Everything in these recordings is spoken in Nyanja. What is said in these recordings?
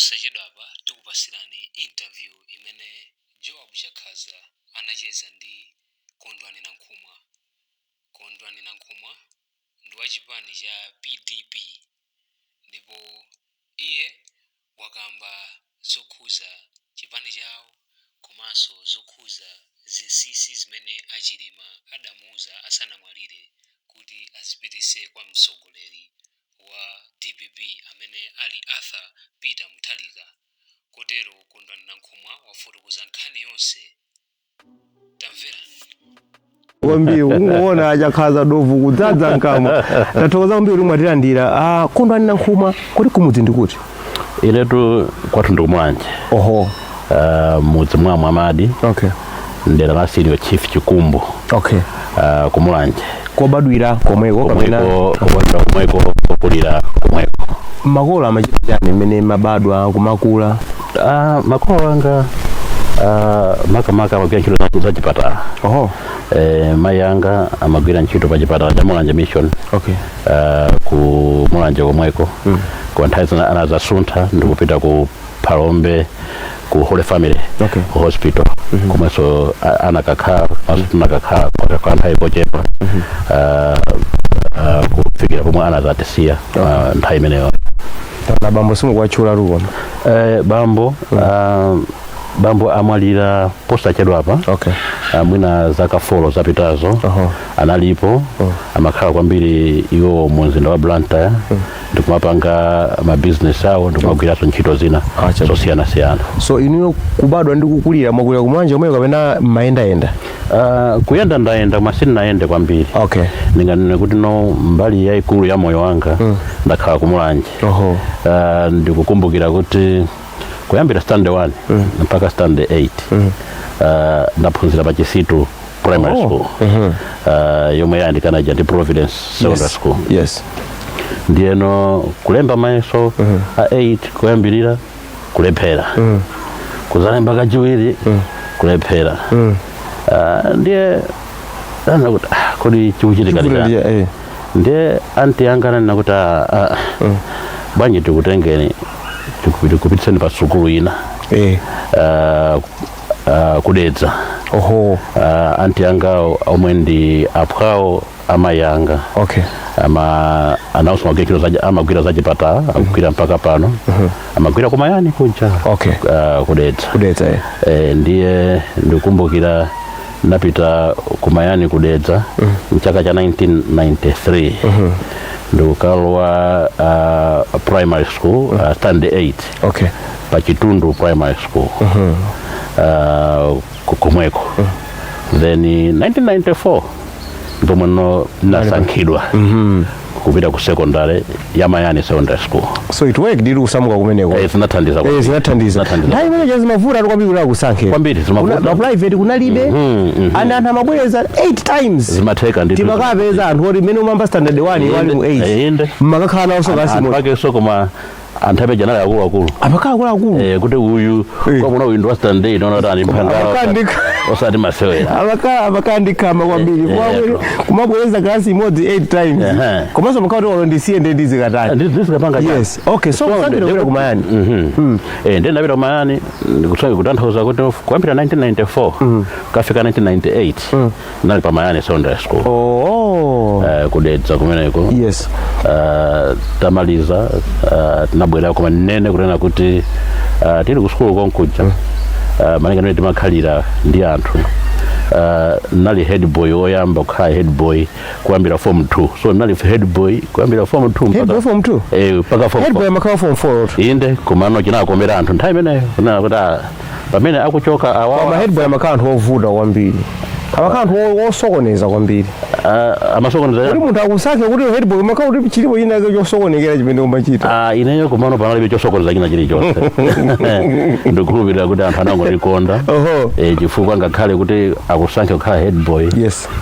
Posachedwapa tikupasirani interview imene Joab Chakhaza anacheza ndi Kondwani Nankhumwa. Kondwani Nankhumwa ndi wa chipani cha PDP ndipo iye wakamba zokhuza chipani chawo komanso zokhuza zinsinsi zimene a Chilima adamuuza asanamwalire kuti azipitise kwa mtsogoleri wa DPP amene ali Arthur Peter Mutharika. Kotero Kondwani Nankhumwa wafotokoza nkhani yonse. Tamverani. Kwambiri kungoona Achakhaza dovu kudzadza mkamwa. Tathokoza kwambiri kuti mwatilandira. Ah, Kondwani Nankhumwa, kodi kumudzi ndikuti? Inetu kwathu ndi kuMulanje. Mudzi mwa Mwamadi, mdera la Senior Chief Chikumbu, kuMulanje. Kobadwira komweko kapena? Komweko, kobadwira komweko, kokulira komweko. Makolo amachita chani mmene mabadwa kumakula? Makolo anga makamaka amagwira ntchito za chipatala. Mayi anga amagwira ntchito pa chipatala cha Mulanje Mission, ku Mulanje komweko. Kwa nthawi zina anazasuntha ndikupita ku Phalombe ku Holy Family Hospital, komwenso anakakhala, komanso tinakakhala kwa nthawi kochepa, kufikira pomwe anazatisiya nthawi imeneyo. Na bambo simukuwatchula lukoma? Bambo amwalira posachedwapa, mwina zaka 4 zapitazo. Analipo, amakhala kwambiri iwo mu mzinda wa Blantyre ndikumapanga mabizinesi awo ndikumagwiranso ntchito zina Ah, chabwino. zosiyanasiyana. So inuyo kubadwa ndi kukulira, mwakulira kuMulanje komweko kapena mayendayenda? Kuyenda ndayenda, koma sindinayende kwambiri. Ndinganene kuti no, mbali yayikulu ya moyo wanga ndakhala kuMulanje. Ndikukumbukira kuti kuyambira standard 1 mpaka standard 8 ndaphunzira pa Chisitu Primary School, yomwe yayandikana ija ndi Providence Secondary School. Ndiyeno kulemba mayeso a 8 kuyambirira, kulephera. Kuzalemba kachiwiri, kulephera. Ndiye dana kuti, "Ah, kodi chikuchitika ndi chani?" Ndiye anti anga ananena kuti, "Ah, ah, bwanji tikutengeni tikupititseni pa sukulu ina kuDedza." Anti anga omwe ndi aphwawo amayi anga ama anawonso amagwira ntchito amagwira zachipatala, akugwira mpaka pano, amagwira kuMayani kuja, kuDedza. KuDedza. Ndiye ndikumbukira napita kuMayani kuDedza mchaka cha 1993 ndikukalowa primary school, standard 8, pa Chitundu Primary School, komweko. Then 1994 ndipo no nasankhidwa kupita ku secondary ya Mayani Secondary School. So it worked ndiri kusamuka kumeneko? Zinathandiza kwambiri. Zinathandiza. Zinathandiza. Nthawi imene zimavuta ali kwambiri kuti akusankhe. Kwambiri, zimavuta. Ma private kunalibe, and anthu amabwereza 8 times. Zimatheka ndithu. Timakapeza anthu oti mmene umamba standard 1 wali mu 8, mmakakhala nawonso Anthu kasi. ake so, koma anthu apeja anali akuluakulu. Amakhala akuluakulu. Kuti uyu kwamuna uyu ndi wa standard 8, ona kuti ali mphangala, osati masewera. Amakhala ndikhama kwambiri. Kumabwereza klasi imodzi 8 times. Komanso makhala kuti olo ndisiye ndiye ndizikatani? Ndizikapanga. Yes, okay, so kusankhidwa kupita kuMayani. Ndiye ndapita kuMayani, ndikutsaka kutanthauza kuti kuyambira 1994 kafika 1998 ndali pa Mayani Secondary School, kuDedza kumeneko. Tamaliza, tinabwera, koma nene kunena kuti tili ku sukulu konkuja, malinga ndine timakhalira ndi anthu, nali head boy woyamba kukhala head boy kuyambira form 2. So nali head boy kuyambira form 2 Head boy form 2? Mpaka form Head boy 4. amakhala form 4 otu. Inde, komano chinakomera anthu nthawi imeneyo kunena kuti, ah, pamene akuchoka Koma awawa. head boy amakhala anthu ovuta kwambiri, amakhala anthu osokoneza kwambiri. Amasokoneza. Kuti munthu akusankhe kuti head boy, umakhala kuti chilipo china chosokonekera chimene umachita. Ah, ineyo kumano panalibe chosokoneza china chilichonse. Ndikukhulupirira kuti anthu anangondikonda. Chifukwa ngakhale kuti akusankhe kukhala head boy,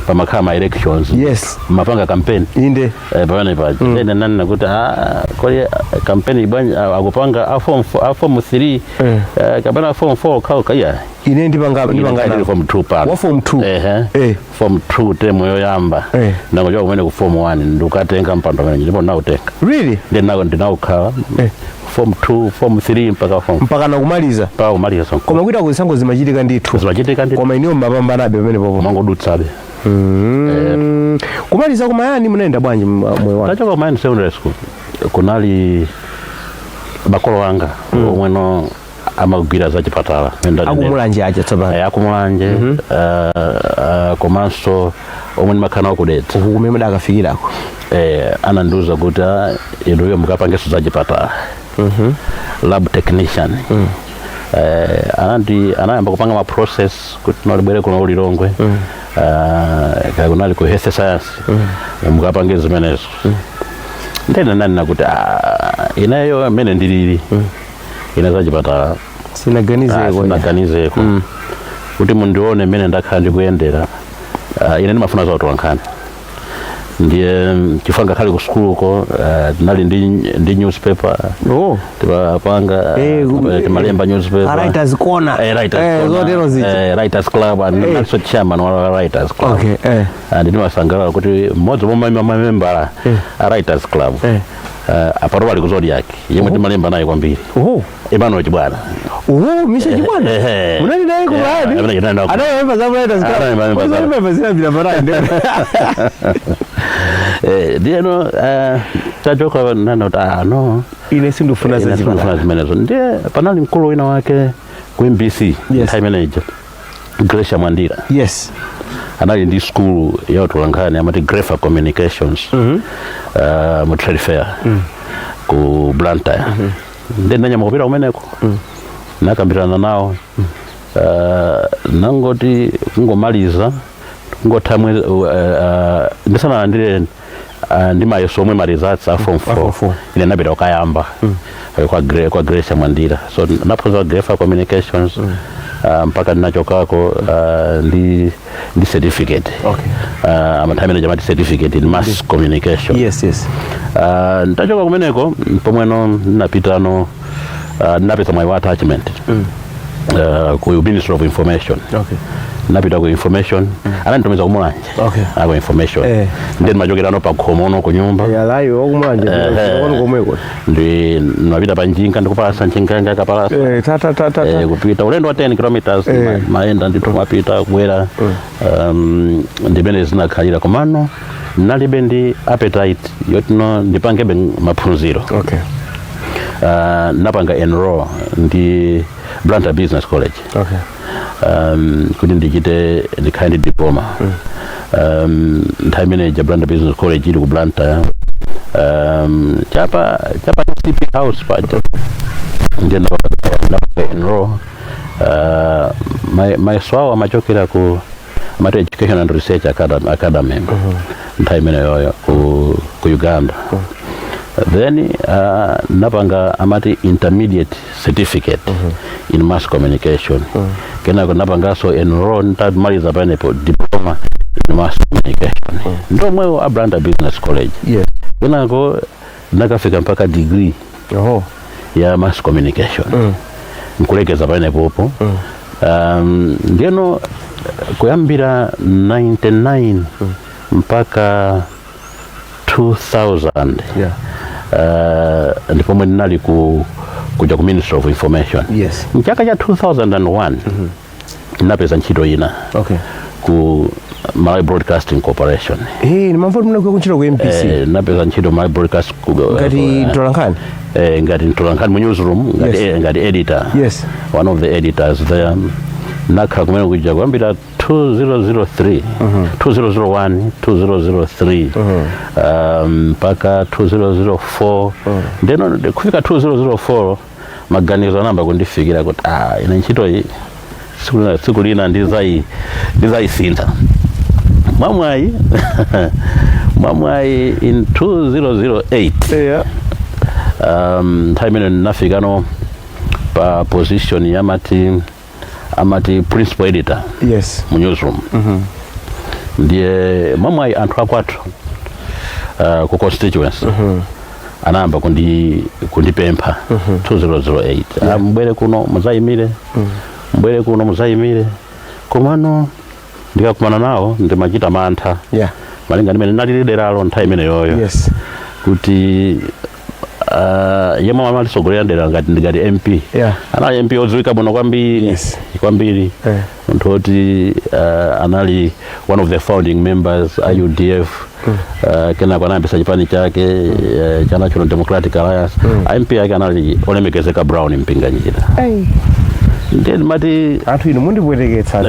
pamakhala ma elections, mapanga campaign. Pamene paja ene nanena kuti, ah, kodi campaign ibwanji akupanga a form 3 kapena a form 4 khawo kaya. Ine ndipanga Ndili form 2 pano. Wa form 2? Ehe. Eh. Form 2 term yoyamba. Ndangochoka kumene ku form 1 ndikukatenga mpando amene ndipo ndinautenga. Really? Ndi ndinaukhala form 2, form 3 mpaka form Mpaka nakumaliza. Mpaka kumaliza. Koma kuita kuzisankho zimachitika ndithu? Zimachitika ndithu. Koma iniwo mmapambanabe pamene popo? Mangodutsabe. Kumaliza kumayani munaenda bwanji moyo wanu? Tachoka kumayani Secondary School, kunali makolo anga omweno amagwira za chipatala. Akumulanje aja tsopano? Eh, akumulanje. Komanso omwe ndimakhala nawo kudetsa. Uku kumene mudakafikirako. Anandiuza kuti, "Ah, inuyo mukapangenso za chipatala, lab technician." Anayamba kupanga ma process kuti nolibwere kuno ulilongwe, kaya kunali ku health science, mukapange zimenezo. Ndene nanena kuti, "Ah, ineyo amene ndilili ine za chipatala Sinaganizeko. Sinaganizeko kuti mundione mmene ndakhala ndikuyendera. Ine ndimafuna za utolankhani." Ndiye chifukwa ngakhale ku sukuluko tinali ndi newspaper. Timapanga timalemba newspaper. A Writers Corner. Writers Corner. Zotero zija. Writers Club and also chairman wa Writers Club. And ndimasangalala kuti mmodzi mwa mamembala a Writers Club apato ali ku Zodiak, yemwe timalemba naye kwambiri, Emmanuel Chibwana. Oho, Misha Chibwana. Munali naye ku Mayani? Amene chinali nawo. Anayemba za Writers Club. Anayemba za- Anayemba zinapita parani. Ndiyeno tachoka nana kuti, ah, no. Ine sindifuna za Ine chipatala. sindifuna zimenezo. Ndiye panali mkulu wina wake ku MBC nthawi imeneyo, Gracia Mwandira. Anali ndi school ya utolankhani amati Grefa Communications mu Trade Fair ku Blantyre. Ndiye ndanyama kupita kumeneko, nakambirana nawo. Nangoti kungomaliza, kungotha mwezi ndisanalandire ndi mayeso omwe ma results a form Form 4, 4. ine napita kukayamba kwa Gracia Mwandira. So naphunzira Grefa Communications mpaka ndinachokako ndi certificate. Amathawi amene chamati certificate in mass communication. Yes. Ntachoka kumeneko pomweno ndinapitano, ndinapeza mwayi wa attachment ku Ministry of Information. Napita ku Information, ananditumiza kumulanje. Ako Information. Ndiye ndimachokerano pa khomono ku nyumba. Yalayo wakumulanje kono komweko. Ndi ndimapita pa njinga, ndikupalasa njinga yanga kapalasa. Ta ta ta ta. Kupita ulendo wa 10 kilometers. Maenda ndithu, mapita kubwera. Ndimene zinakhalira, komano nalibe ndi appetite yotino ndipangebe maphunziro. Napanga enroll ndi Blantyre Business College kuti ndichite ndikhale ndi diploma. Nthawi imeneyi Blantyre Business College ili ku Blantyre, chapa CP House paja. Ndiye ndapanga enroll. Mayeso awo amachokera ku amati Education and Research Academy nthawi imeneyoyo ku Uganda. Then napanga amati intermediate certificate in mass communication. Kenako napanganso enroll, ntamaliza panepo, diploma in mass communication ndomwewo a Blantyre Business College. Kenako nakafika mpaka degree ya mass communication, nkulekeza panepopo. Ndiyeno kuyambira 99 mpaka 2000 ndipomwe ndinali kuja ku Ministry of Information. Mchaka cha 2001 ndinapeza ntchito ina ku Malawi Broadcasting Corporation. Nimamva kuti kuntchito ku MBC. Napeza ntchito Malawi Broadcast Ngati mtolankhani? Ngati mtolankhani mu newsroom, ngati, ngati editor. One of the editors there. Nakhala kumene kuja kuyambira 2003, 2001, 2003 mpaka 2004. Ndeno kufika 2004 maganizo anayamba kundifikira kuti, ah, ine ntchito iyi tsiku lina ndizayisintha. Mwamwayi in 2008, nthawi imene ndinafikano pa position amati principal editor mu newsroom. Ndiye mwamwayi anthu akwathu ku constituency anayamba kundipempha 2008, "Ah, mubwere kuno muzayimire Mbwere kuno muzayimire. Komano ndikakumana nawo ndimachita mantha malinga ndimene ndinalili deralo nthawi imeneyoyo, kuti yemwe amalisogolera dera ngati ndikati MP, anali MP odziwika bwino kwambiri, kwambiri, munthu oti anali one of the founding members a UDF, kenako anayambisa chipani chake cha National Democratic Alliance. MP ake anali olemekezeka Brown Mpinganjira. Ndiye ndimati, Anthu inu mundipweteketsa.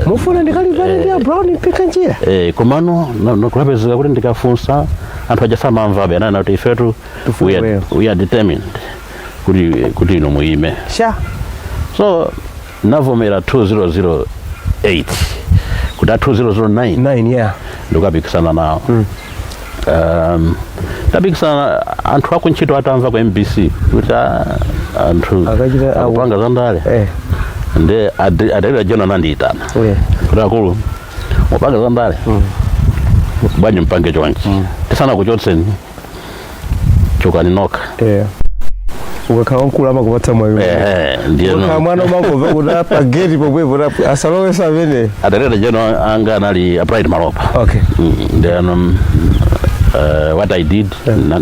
Mufuna ndikalipane ndi a Brown Mpinganjira? Komano kulapezeka kuti ndikafunsa anthu aja samamvabe, ananena kuti ifetu Tufune wewe. we are determined kuti inu muime. Sha. So navomera 2008 kuti a 2009 9, yeah. ndikapikisana nawo. Tapikisana, anthu akuntchito atamva ku MBC kuti anthu akupanga zandale, nde adalira John anandiyitana kuti, "Akulu, mupanga zandale bwanji? Mpange chonchi, tisanakuchotseni, chokani nokha." Ukakhala wamkulu amakupatsa mwayi. Ndiye Ukakhala mwana umangomva kuti pa gate pomwepo asalowesa amene. Adalira John anga anali a Bright Malopa. Then what I did,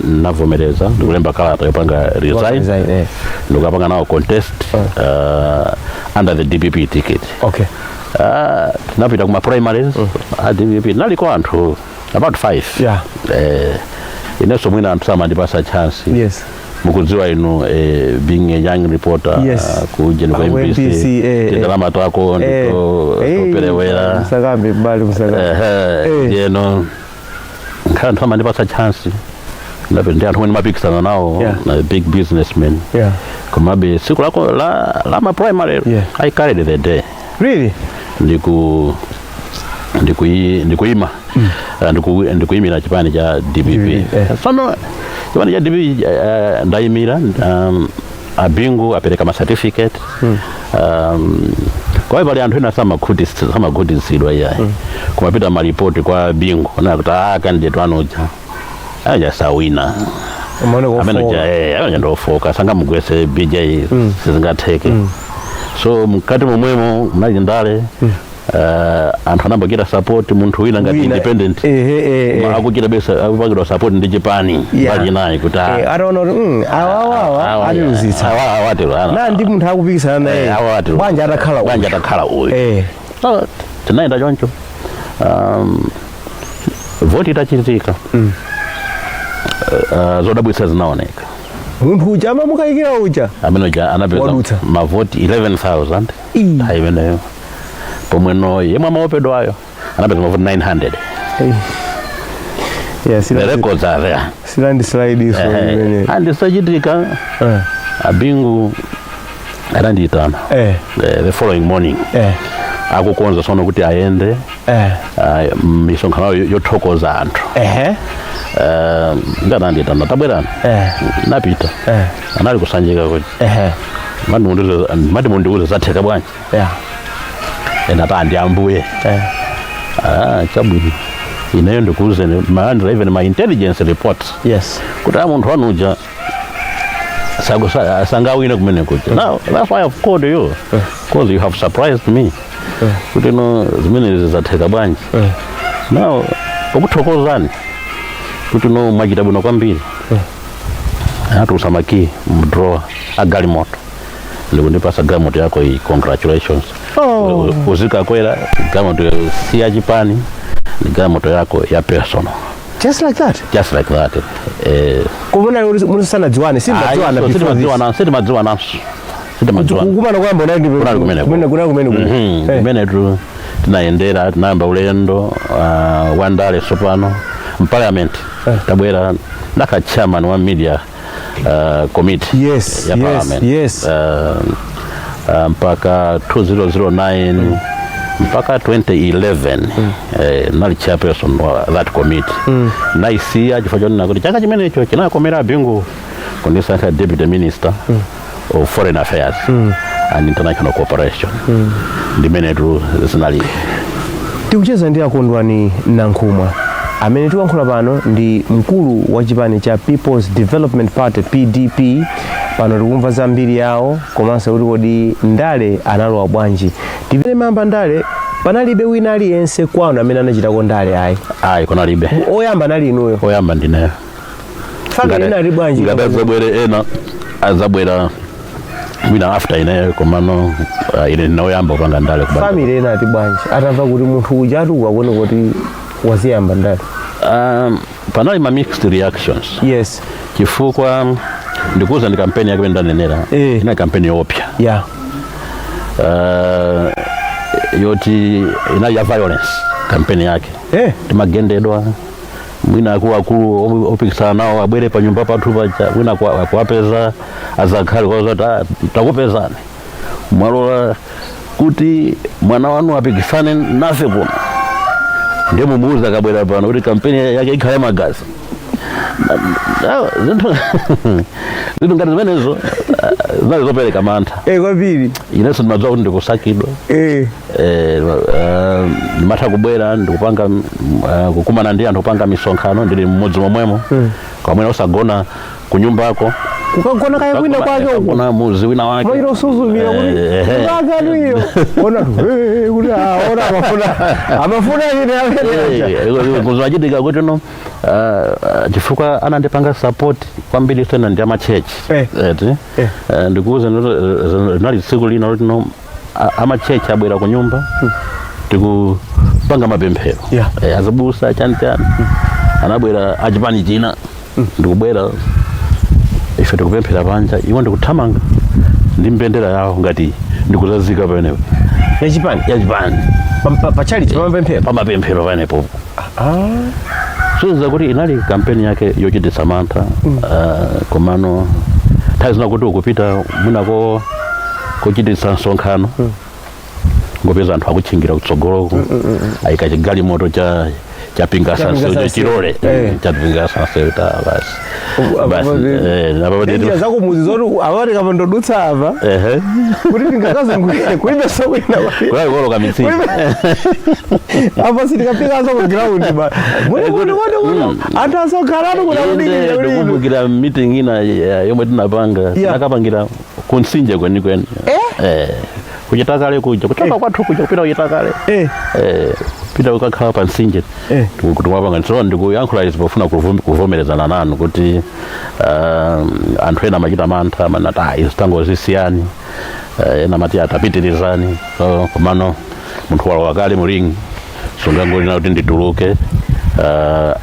navomereza ndikulemba kalata yopanga resign, Resign, eh. ndikapanga nawo contest under the DPP ticket. Tinapita kuma primaries a DPP, naliko anthu about five. Inenso mwina anthu samandipasa chance. Mukudziwa inu, being a young reporter, kujeni kwa Ah, ku MBC, MBC, tindalama twako ndito toperewera. Musakambe mbali, musakambe. Ndiyeno nkhala anthu amandipasa chance, ndape ndi anthu omwe ndimapikisana nawo, na big businessmen. Komabe siku lako la ma primary, I carried the day. Really? Ndikuima, ndikuyimira chipani cha DPP. DPP, eh. Sono chipani cha DPP, ndayimira, abingu apereka ma certificate. Kwa hiyo pali anthu ena samakhutitsidwa iyayi, kumapita malipoti kwa Bingu na kuti, "Ah, candidate wanuja aja sawina." Amaone Amene kufoka. uja, amene ndofoka, sangamugwese BJ, sizingatheke. So mkati momwemo mnali ndale, anthu anambokera support munthu wina ngati Wina, independent, ehe, eh, eh. Akuchita besa akupangidwa support ndi chipani mbali inayi kuti Ataona kuti awa awa atiluzitsa. Awa awatero. Na ndi munthu akupikisana naye. Awa atero. Bwanji atakhala uyu? Bwanji atakhala uyu? So, tinayenda choncho, voti itachitika, zodabwitsa zinaoneka. Munthu uja amamukayikira uja. Amene uja anapeza Wadutsa. mavoti 11,000 Ii. nthawi imeneyo, pomweno yemwe amaopedwayo anapeza mavoti 900. Yeah, The records are there. Si landslide iso imene. And sachitika, abingu anandiyitana the following morning, akukonza sono kuti ayende misonkhano yothokoza anthu. Ndanandiyitana, "Tabwerani." Napita. Anali kusanjika kuti, "Mati mundiuze zatheka bwanji?" Ena ta ndi ambuye. "Ah, chabwino, ineyo ndikuuzeni, malandira even my intelligence reports kuti a munthu wanuja sangawine kumene kuja. Now that's why I've called you, because you have surprised me kuti no, zimenezi zatheka bwanji? Now pokuthokozani kuti no, mwachita bwino kwambiri." Anatulusa makiyi mu drawer a galimoto ndikundipasa, "Galimoto yako iyi, congratulations." Oh. Uzikakwera galimoto si ya chipani, ni galimoto yako ya personal." Just like that. Just like that. Kumuna musanadziwane, simadziwana before this. Sitimadziwana, sitimadziwananso, sitimadziwana. Kukumana kwamba unali Kunali kumeneko. kumene kunali kumene kuno. Kumene tu tinayendera, tinayamba ulendo wa ndale. Sopano m'parliament tabwera, ndakha chairman wa media committee ya parliament. Mpaka 2009, mpaka 2011, nali chairperson wa that committee. Naisiya chifukwa chonena kuti chaka chimenecho chinakomera Bingu kundisankha deputy minister of foreign affairs and international cooperation. Ndimenetu zinali. Tikucheza ndi Akondwani Nankhumwa, amene tikuyankhula pano ndi mkulu wa chipani cha People's Development Party, PDP. Pano tikumva zambiri yawo komanso kuti kodi ndale analowa bwanji. Tipite mamba ndale, panalibe wina aliyense kwanu amene anachitako ndale ayi? Ayi, kunalibe. Oyamba anali inuyo? Oyamba ndineyo. Family inali bwanji? Ngati azabwere ena, azabwera mwina after ineyo, komano ine ndinoyamba kupanga ndale kubanja. Family inati bwanji atamva kuti munthu uja atuka kuone kuti waziyamba ndale? Panali ma mixed reactions, chifukwa ndikuuza, ndi kampeni yake imene ndanenera, inali kampeni yoopsa, yoti inali ya violence kampeni yake. Timagendedwa, mwina akuluakulu opikisana nawo abwere pa nyumba pathu paja, mwina kuwapeza azakhale kwazoti, "Ah, takupezani, mwalola kuti mwana wanu apikisane nafe kuno, ndiye mumuuza akabwera pano kuti kampeni yake ikhale magazi." Zinthu ngati zimenezo, zinali zopereka mantha. Kwambiri. Inenso ndimadziwa kuti ndikusakidwa. Ndimatha kubwera ndikupanga kukumana ndi anthu, kupanga misonkhano ndili mmudzi momwemo, kamwena usagona kunyumbako. Kukagona kaya kwina kwake uko. Kugona muzi wina wake. Maita usuzumira kuti akaniyo ona kuti ona amafuna amafuna ine amene. Kuzachitika kuti no chifukwa anandipanga support kwambiri sena ndi ama church. Eti. Ndikuuza, linali tsiku lina loti no ama church abwera ku nyumba, tikupanga mapemphero. Azibusa chani chani anabwera achipani china, ndikubwera, ife tikupemphera panja, iwo ndikuthamanga ndi mbendera yawo ngati ndikuzazika pamenepo. Yachipani? Yachipani. Pachalichi pamapemphero? Pamapemphero pamenepo. So kuti inali kampeni yake yochititsa mantha. Komano nthawi zina kuti ukupita mwinako kochititsa msonkhano, ngopeza anthu akutchingira kutsogoloko, ayika chigalimoto cha chapinga Chapinga sansewu. sansewu. Chilole chapinga sansewu ta basi. Basi, napo Njira zakumuzi zoti awati kapandodutsa apa kuti ndingakazungulire kulibe sokwina. Kulali kuoloka mitsinje. Apa sitikafikaso ku ground ba muli kuti kuti kuti anthu asokhalatu kuti akudikirira kuti inu. Ndikumbukira meeting ina yomwe tinapanga, tinakapangira kunsinje kwenikweni. Kuchitakale kuja, kuchoka kwathu kuja kupita kuchitakale. Kupita kukakhala pa mtsinje. Kuti mwapanga, so ndikuyankhula izi pofuna kuvomerezana nanu kuti anthu ena amachita mantha, amanati, "Ah, izi tangozisiyani." Ena amati, "Atapitirizani." So komano munthu walowa kale mu ring, sungangolina kuti ndituluke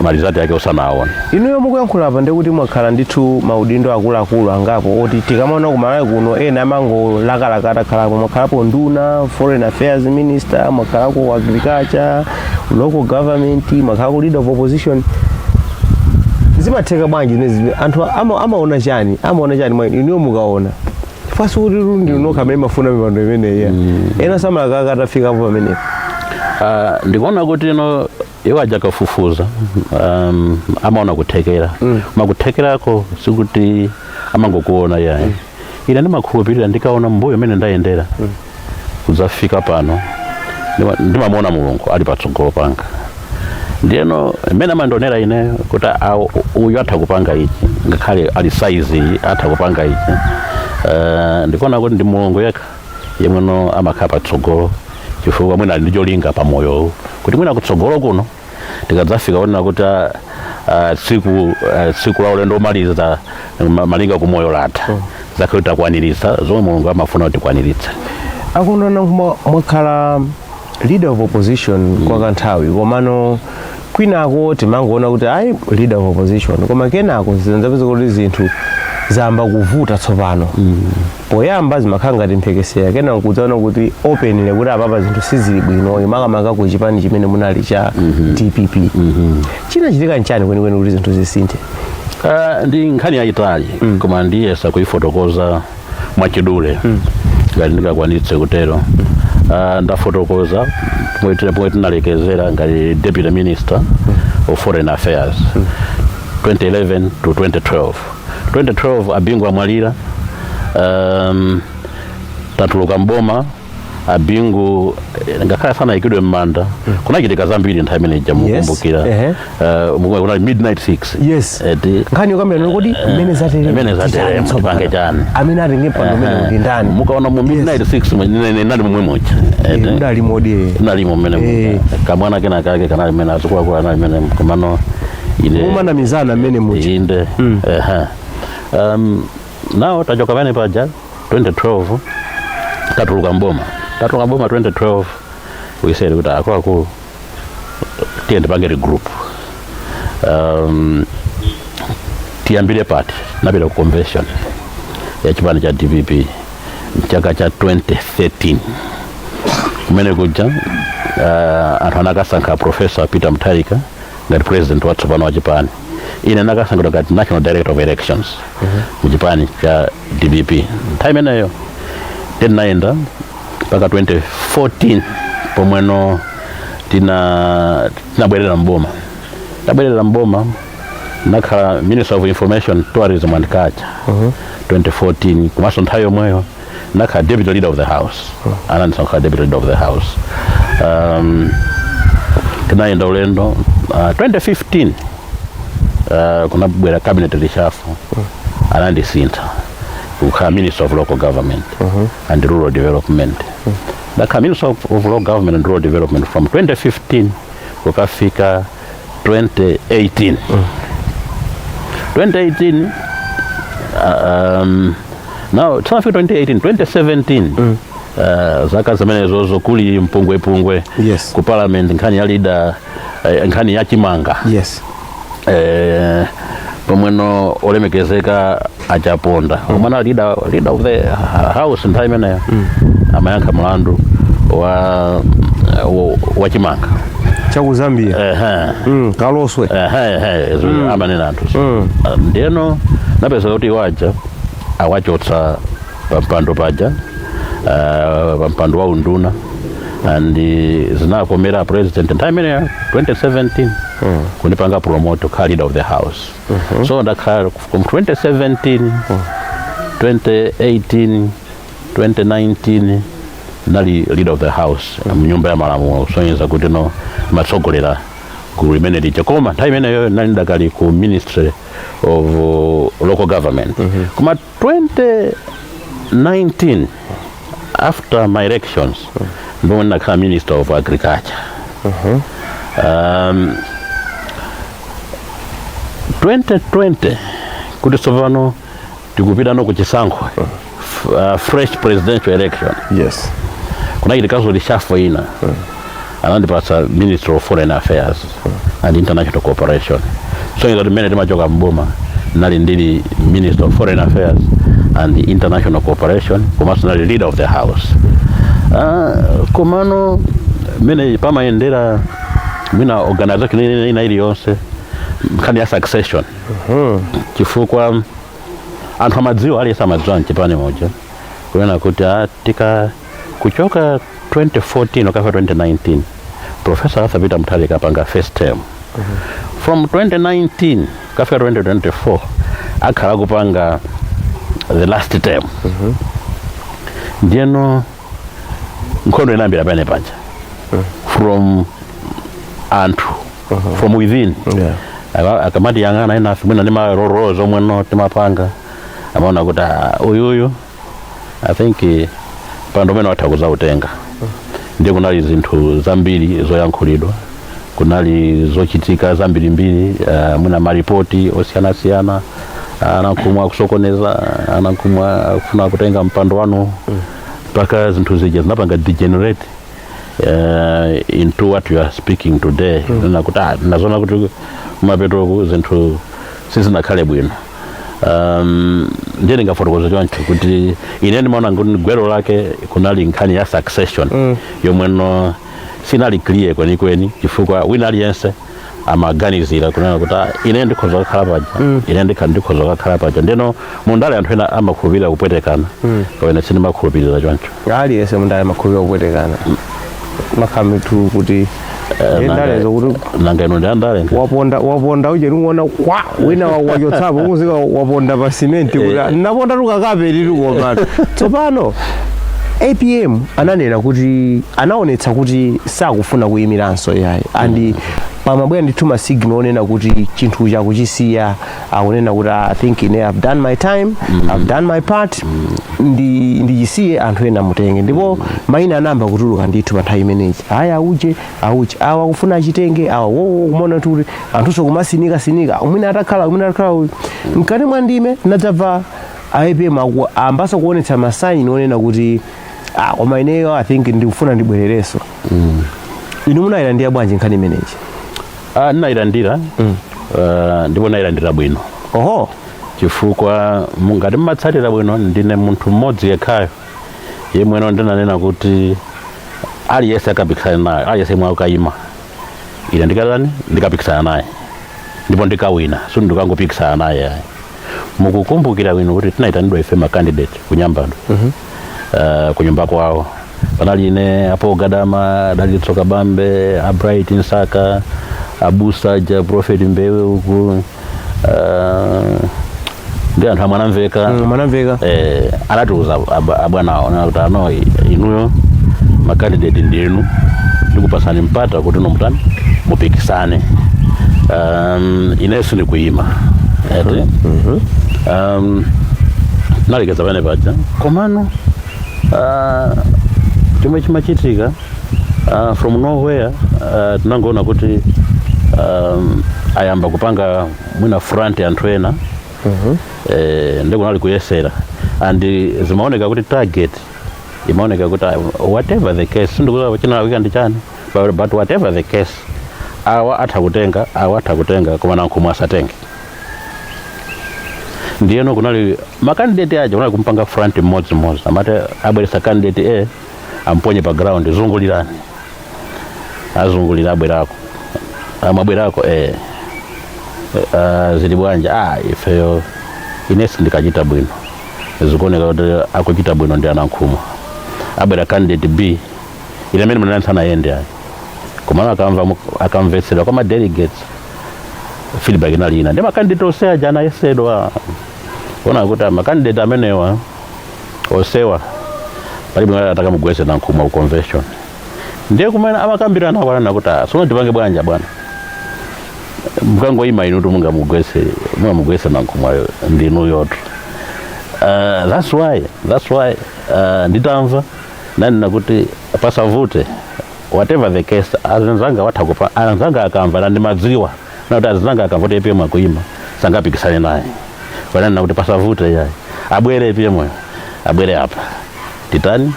ma result yake usanaone. Inuyo mukuyankhula apa ndikuti mwakhala ndithu maudindo akuluakulu angapo oti tikamaona kumalawi kuno ena amangolakalaka atakhalapo. Mwakhalapo nduna, foreign affairs minister, mwakhalako agriculture, local government, mwakhalako leader of opposition. Zimatheka bwanji zimenezi? Anthu amaona chani, amaona chani mwa inuyo mukaona? Fasi kuti ndi nokha amene mafuna mipando imeneyi, ena samalakaka atafikapo pamenepo. Ndikuona kuti ino iwo aja kafufuza, amaona kuthekera. Makuthekerako sikuti amangokuona yayi. Ine ndimakhulupirira ndikaona mbuyo mene ndayendera kudzafika pano, ndimamuona Mulungu ali patsogolo panga, ndiyeno mmene amandionera ine kuti uyu atha kupanga ichi, ngakhale ali saizi iyi atha kupanga ichi. Ndikuona kuti ndi Mulungu yekha yemweno amakhala patsogolo, chifukwa mwina ali ndi cholinga pamoyo kuti mwina kutsogolo kuno tikadzafika onena kuti tsiku la ulendo omaliza malinga kumoyo latha, zakhale takwaniritsa zomwe Mulungu amafuna kuti tikwaniritse. Akundona, mwakhala leader of opposition kwa kanthawi, komano kwinako timangoona kuti ayi, leader of opposition, koma kenako zinzapeza kuti zinthu zamba kuvuta tsopano. Poyamba zimakhala ngati mphekesera, kenako kudzaona kuti openly kuti apapa zinthu sizili bwino, makamaka ku chipani chimene munali cha DPP. Chinachitika nchani kwenikweni kuti zinthu zisinthe? Ndi nkhani yayitali, koma ndiyesa kuifotokoza mwachidule ngati ndingakwanitse kutero. Ndafotokoza pomwe tinalekezera ngati deputy minister of foreign affairs 2011 to 2012. 2012 a Bingu amwalira, tatuluka mboma. Abingu ngakhale sanayikidwe m'manda, kunachitika zambiri nthawi imene ija, mukumbukira? Ehe. Kunali midnight 6. Yes. Nkhani yokambirana kuti mmene zatere, Mmene zatere, titani tipange chani? Amene atenge mpando umene ndi ndani? Mukaona mu midnight 6 nali momwe muja. Mudali modi? Nalimo mmene muja. Kamwana kena kake kanali mmene azikuluakulu anali mmene, komano ine Mumanamizana mmene muja? Inde. Ehe. Now tachoka pamene paja 2012, tatuluka mboma, tatuluka mboma 2012, we said kuti akuluakulu, tiye tipange regroup, tiyambire pati? Napita ku convention ya chipani cha DPP mchaka cha 2013. Kumene kuja anthu anakasankha Professor Peter Mutharika ngati president watsopano wa chipani. Ine nakasankhidwa ngati national director of elections mu chipani cha DPP nthawi imeneyo. Tinayenda mpaka 2014, pomweno tinabwerera mboma. Tabwerera mboma, nakhala Minister of Information, Tourism and Culture 2014. Komanso nthawi yomweyo nakhala deputy leader of the house, anandisankha deputy leader of the house. Tinayenda ulendo. 2015 kunabwera cabinet reshuffle, anandisintha kukhala Minister of Local Government and Rural Development. Ndakhala Minister of Local Government and Rural Development from 2015 kukafika 2018. 2018, now tinafika 2018, 2017, zaka zimenezozo kuli mpungwepungwe ku parliament, nkhani ya leader, nkhani ya chimanga. Pomweno olemekezeka Achaponda, omwe leader of the house nthawi imeneyo, amayankha mlandu wa chimanga Chaku Zambia. Ehe. Kaloswe. Ehe, amanena anthu. Ndiyeno napeza kuti waja awachotsa pampando paja, pampando wa unduna, and zinakomera president nthawi imeneyo 2017 kundipanga promote kukhala leader of the house. So ndakhala from 2017, 2018, 2019 nali leader of the house mnyumba ya malamulo, kusonyeza kuti no matsogolera gulu limene lija. Koma nthawi imeneyo nali ndakali ku Ministry of Local Government. Koma 2019, after my elections, ndomwe ndinakhala Minister of Agriculture. 2020, kuti tsopano tikupita no kuchisankho, fresh presidential election, kunachitikaso reshuffle ina, anandipatsa Minister of Foreign Affairs and International Cooperation. So ngati mmene timachoka mboma, nali ndili Minister of Foreign Affairs and International Cooperation, komanso nali leader of the house. Komano mmene pamayendera mwina organization ina iliyonse, nkhani ya succession, chifukwa anthu amadziwa, aliyense amadziwa mchipani moja kunena kuti tika kuchoka 2014 ukafika 2019, Professor Arthur Peter Mutharika apanga first term. From 2019 kafika 2024 akhala kupanga the last term. Ndiyeno nkhondo inayambira pene paja from anthu from within. Akamati yang'ana inafe mwina ndi maroro omwe no timapanga, amaona kuti uyuyu I think pando umene watha kuzautenga. Ndiye kunali zinthu zambiri zoyankhulidwa, kunali zochitika zambirimbiri, mwina maripoti osiyanasiyana, Anankhumwa kusokoneza, Anankhumwa kufuna kutenga mpando wanu, mpaka zinthu zija zinapanga degenerate into what you are speaking today. Nakuti nazona kuti kumapetoku zinthu sizinakhale bwino. Ndiye ndingafotokoza choncho kuti ine ndimaona kuti gwero lake kunali nkhani ya succession yomweno sinali clear kwenikweni, chifukwa wina aliyense amaganizira kunena kuti ine ndikhoza kukhala paja, ine ndikhoza kukhala paja. Ndeno mundale anthu ena amakhulupirira kupwetekana, kapena sindimakhulupirira choncho. Aliyense mundale amakhulupirira kupwetekana, makhamitu kuti ndalezo kuti Nanga ino ndi andale? Waponda, waponda uje lunguona kwa wina wachotsapo kuzika waponda pa simenti kuti naponda tukakape lili komatu. Tsopano APM ananena kuti, anaonetsa kuti sakufuna kuyimiranso yayi, and pamabwera ndithu ma signal onena kuti chinthu chakuchisiya, akunena kuti, "I think ine I've done my time, I've done my part, ndichisiye anthu ena mutenge." Ndipo mayina anayamba kutuluka ndithu pa nthawi imeneyi, aya auje auje awa akufuna achitenge awa wowo, kumaona kuti anthunso kumasinika sinika, mwina atakhala, mwina atakhala uyu. Mkati mwa ndime nadzabva APM ambaso kuonetsa ma sign onena kuti, "Ah, koma ineyo I think ndikufuna ndibwererenso." Inu munayilandira bwanji nkhani imeneyi? Ah, ndinayilandira, ndipo nayilandira bwino. Chifukwa ngati mmatsatira bwino, ndine munthu mmodzi yekhayo yemweno ndinanena kuti aliyense akapikisana naye, aliyense yemwe akayima, ine ndikatani? Ndikapikisana naye ndipo ndikawina, so ndikangopikisana naye ayi. Mukukumbukira bwino kuti tinayitanidwa ife ma candidate kunyambado, kunyumba kwawo. Panali ine apo, Gadama, Dalitso Kabambe, aBright Msaka, abusa ja Prophet Mbewe uku, ndi anthu amwanamveka. Mwanamveka. Anatiuza abwanawo nena kuti, "Ano inuyo ma candidate ndinu, ndikupasani mpata kuti nomutani mupikisane. Inenso ndikuyima." Eti nalekeza pamene paja. Komano chomwe chimachitika, from nowhere, tinangoona kuti ayamba kupanga mwina front anthu ena, ndikunali kuyesera, and zimaoneka kuti target imaoneka kuti, whatever the case, sindikuziwa chinalawika ndi chani, but whatever the case, awa atha kutenga, awa atha kutenga, koma Nankhumwe asatenge. Ndiyeno kunali ma candidate aja, kunali kumpanga front mmodzimmodzi, amati abweresa candidate A, amponye pa ground, "Zungulirani." Azungulira, abwerako, amabwerako, "Zili bwanja?" "Ah, ifeyo inesi ndikachita bwino, zikuoneka kuti akuchita bwino ndi aNankhumwa." Abwera candidate B, ile amene mnanani sanayende ayi, komano akamva, akamvetsedwa kwa ma delegates, feedback inali ina. Ndi ma candidate onse aja anayesedwa, ona kuti ma candidate amenewa onsewa palibe atakamugwese Nankhumwa ku convention. Ndiye kumene amakambirana akwanana kuti, "Ah, sono tipange bwanja bwana? Mukangoyima inu tu mungamugwese Nankhumwayo ndinu yotu." That's why nditamva nanena kuti pasavute, whatever the case, azinzanga watha kupa, anzanga akamva, na ndimadziwa nakuti azinzanga akamva kuti APM akuima sangapikisane naye, wananena kuti pasavute yayi, abwere APM, abwere apa, titani?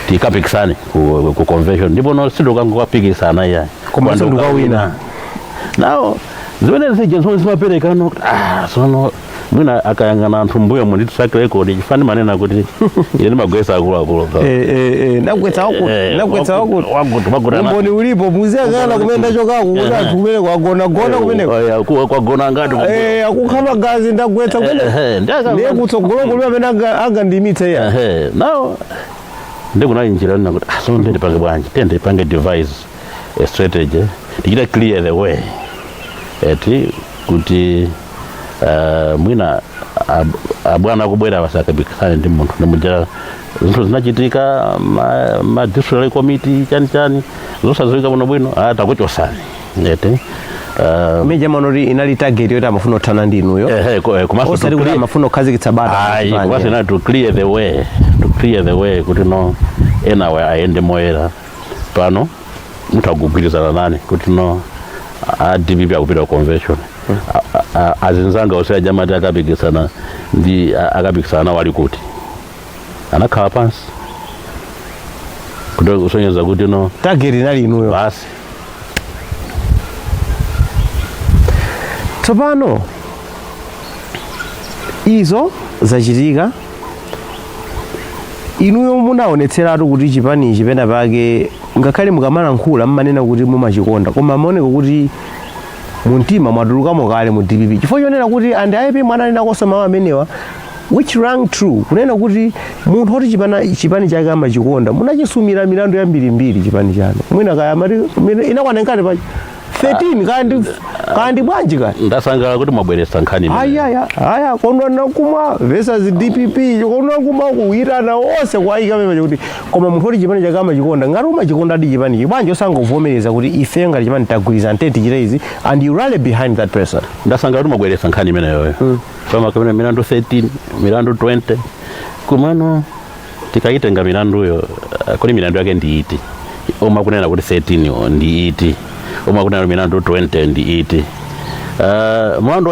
Tikapikisane ku convention. Ndipo no sindikangokapikisana iyayi. Koma sindikawina. Nawo zimene zija zomwe zimapereka no kuti, ah, sono mwina akayang'ana anthu mbuyo mu ndi track record, chifani manena kuti ine ndimagwesa akuluakulu. Ndagwetsa wakuti, ndagwetsa wakuti. Wakuti wakuti. Umboni ulipo, muziyang'ana kumene ndachokako kuti anthu kumene kwagona gona kumene. Kwagona ngati. Akukha magazi, ndagwetsa kumene. Ndiye kutsogolo kuli amene angandiyimitse iya. Nawo ndikunali njira nina kuti, ah, sono ndipange bwanji? Tende ipange devise a strategy, tichite clear the way, eti kuti mwina abwana akubwera basakapikisane ndi munthu. Ndimuja zinthu zinachitika, ma district committee, chani chani, zosadziwika bwino bwino, ah, takuchosani, eti Imene manoti inali target yoti amafuna kuthana ndi inuyo, komanso osati to kuti amafuna kukhazikitsa bata. Ayi, komanso inali to clear the way kuti no enawe ayende moyera. Pano mutha kugwirizana nane kuti no a DPP akupita ku convention, azinzanga onse ajamati akapikisana ndi akapikisana nawo ali kuti? Anakhala pansi kuti kusonyeza kuti no Target inali inuyo. Basi. Tsopano izo zachitika, inuyo munaonetseratu kuti chipanichi pena pake, ngakhale mukamalankhula mmanena kuti mumachikonda, koma maoneka kuti mumtima mwatulukamo kale mu DPP, chifukwa chonena kuti and APM ananenakonso mawu amenewa which rang true, kunena kuti munthu oti chipani chake amachikonda, munachisumira milandu yambirimbiri chipani chanu, mwina kaya amati inakwana ngati pacha 13 kandi kandi bwanji kani? Ndasangalala kuti mwabweretsa nkhani imeneyi. Aya aya, Kondwani Nankhumwa versus DPP. Kondwani Nankhumwa kuyitana onse kwayika pamene kuti, koma munthu oti chipani chake amachikonda, ngati umachikonda adi chipanichi, bwanji osangovomereza kuti ife ngati chipani tagwirizana, tete tichite izi, and you rally behind that person? Ndasangalala kuti mwabweretsa nkhani imeneyoyo. Pama kamene milandu 13, milandu 20, kumano tikaitenga milanduyo, kodi milandu yake ndi iti omwe akunena kuti 13 yo ndi iti, omwe akunena kuti milandu 20 ndi iti? Mulandu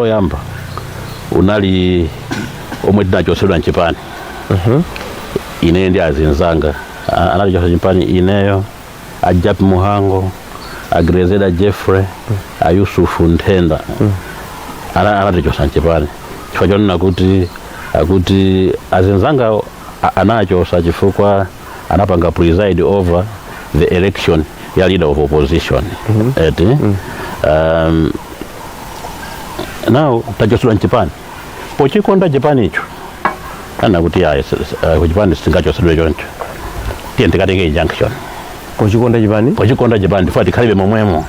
oyamba unali omwe tinachosedwa mchipani, ine ndi azinzanga. Anatichosa chipani ineyo, a Jappie Mhango, a Grezelder Jeffrey, a Yusufu Nthenda. Anatichosa mchipani chifukwa chonena kuti akuti azinzanga anachosa chifukwa anapanga preside over the election ya leader of opposition, eti? Now tachosedwa mchipani pochikonda chipani icho, ana kuti ayi, kuchipani sitingachosedwe choncho, tiye tikatenge injunction. Pochikonda chipani? Pochikonda chipani, tifuna tikhalibe momwemo.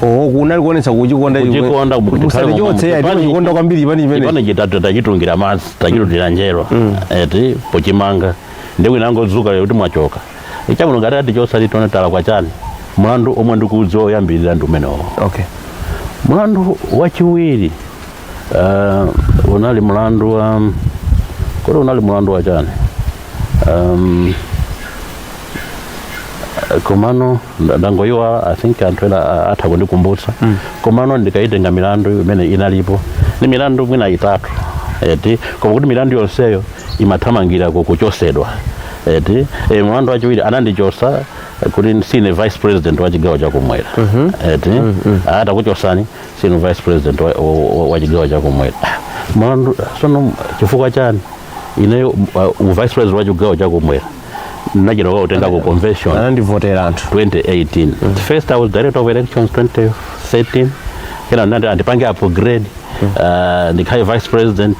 Oh, kunali kuonetsa kuchikonda. Kuchikonda. Musatichotse ya, timachikonda kwambiri chipani chimene. Chipani chitatu tachitungira madzi, tachitutira njerwa, eti? Pochimanga ndi wina angodzuka lero kuti mwachoka. Ichamuno ngati atichosa, titone tala kwa chani? Mlandu omwe ndikuudziwa oyambirira ndi umenewo. Mlandu wachiwiri unali mlandu wa, kodi unali mlandu wa chani? Komano ndangoyiwa. I think anthu ena atha kundikumbutsa. Komano ndikaitenga milandu imene inalipo ni milandu mwina itatu, eti? Koma kuti milandu yonseyo imathamangira kuchosedwa, eti? Mlandu wachiwiri anandichosa kuti sine vice president wa chigawo chakumwera, eti? Atakuchosani sine vice president wa chigawo chakumwera, mlandu sono chifukwa chani? Ineyo vice president wa chigawo chakumwera nachita kutenga ku convention. Anandivotera anthu. 2018. First I was director of elections 2013, kena ndati andipange upgrade, ndikhale vice president.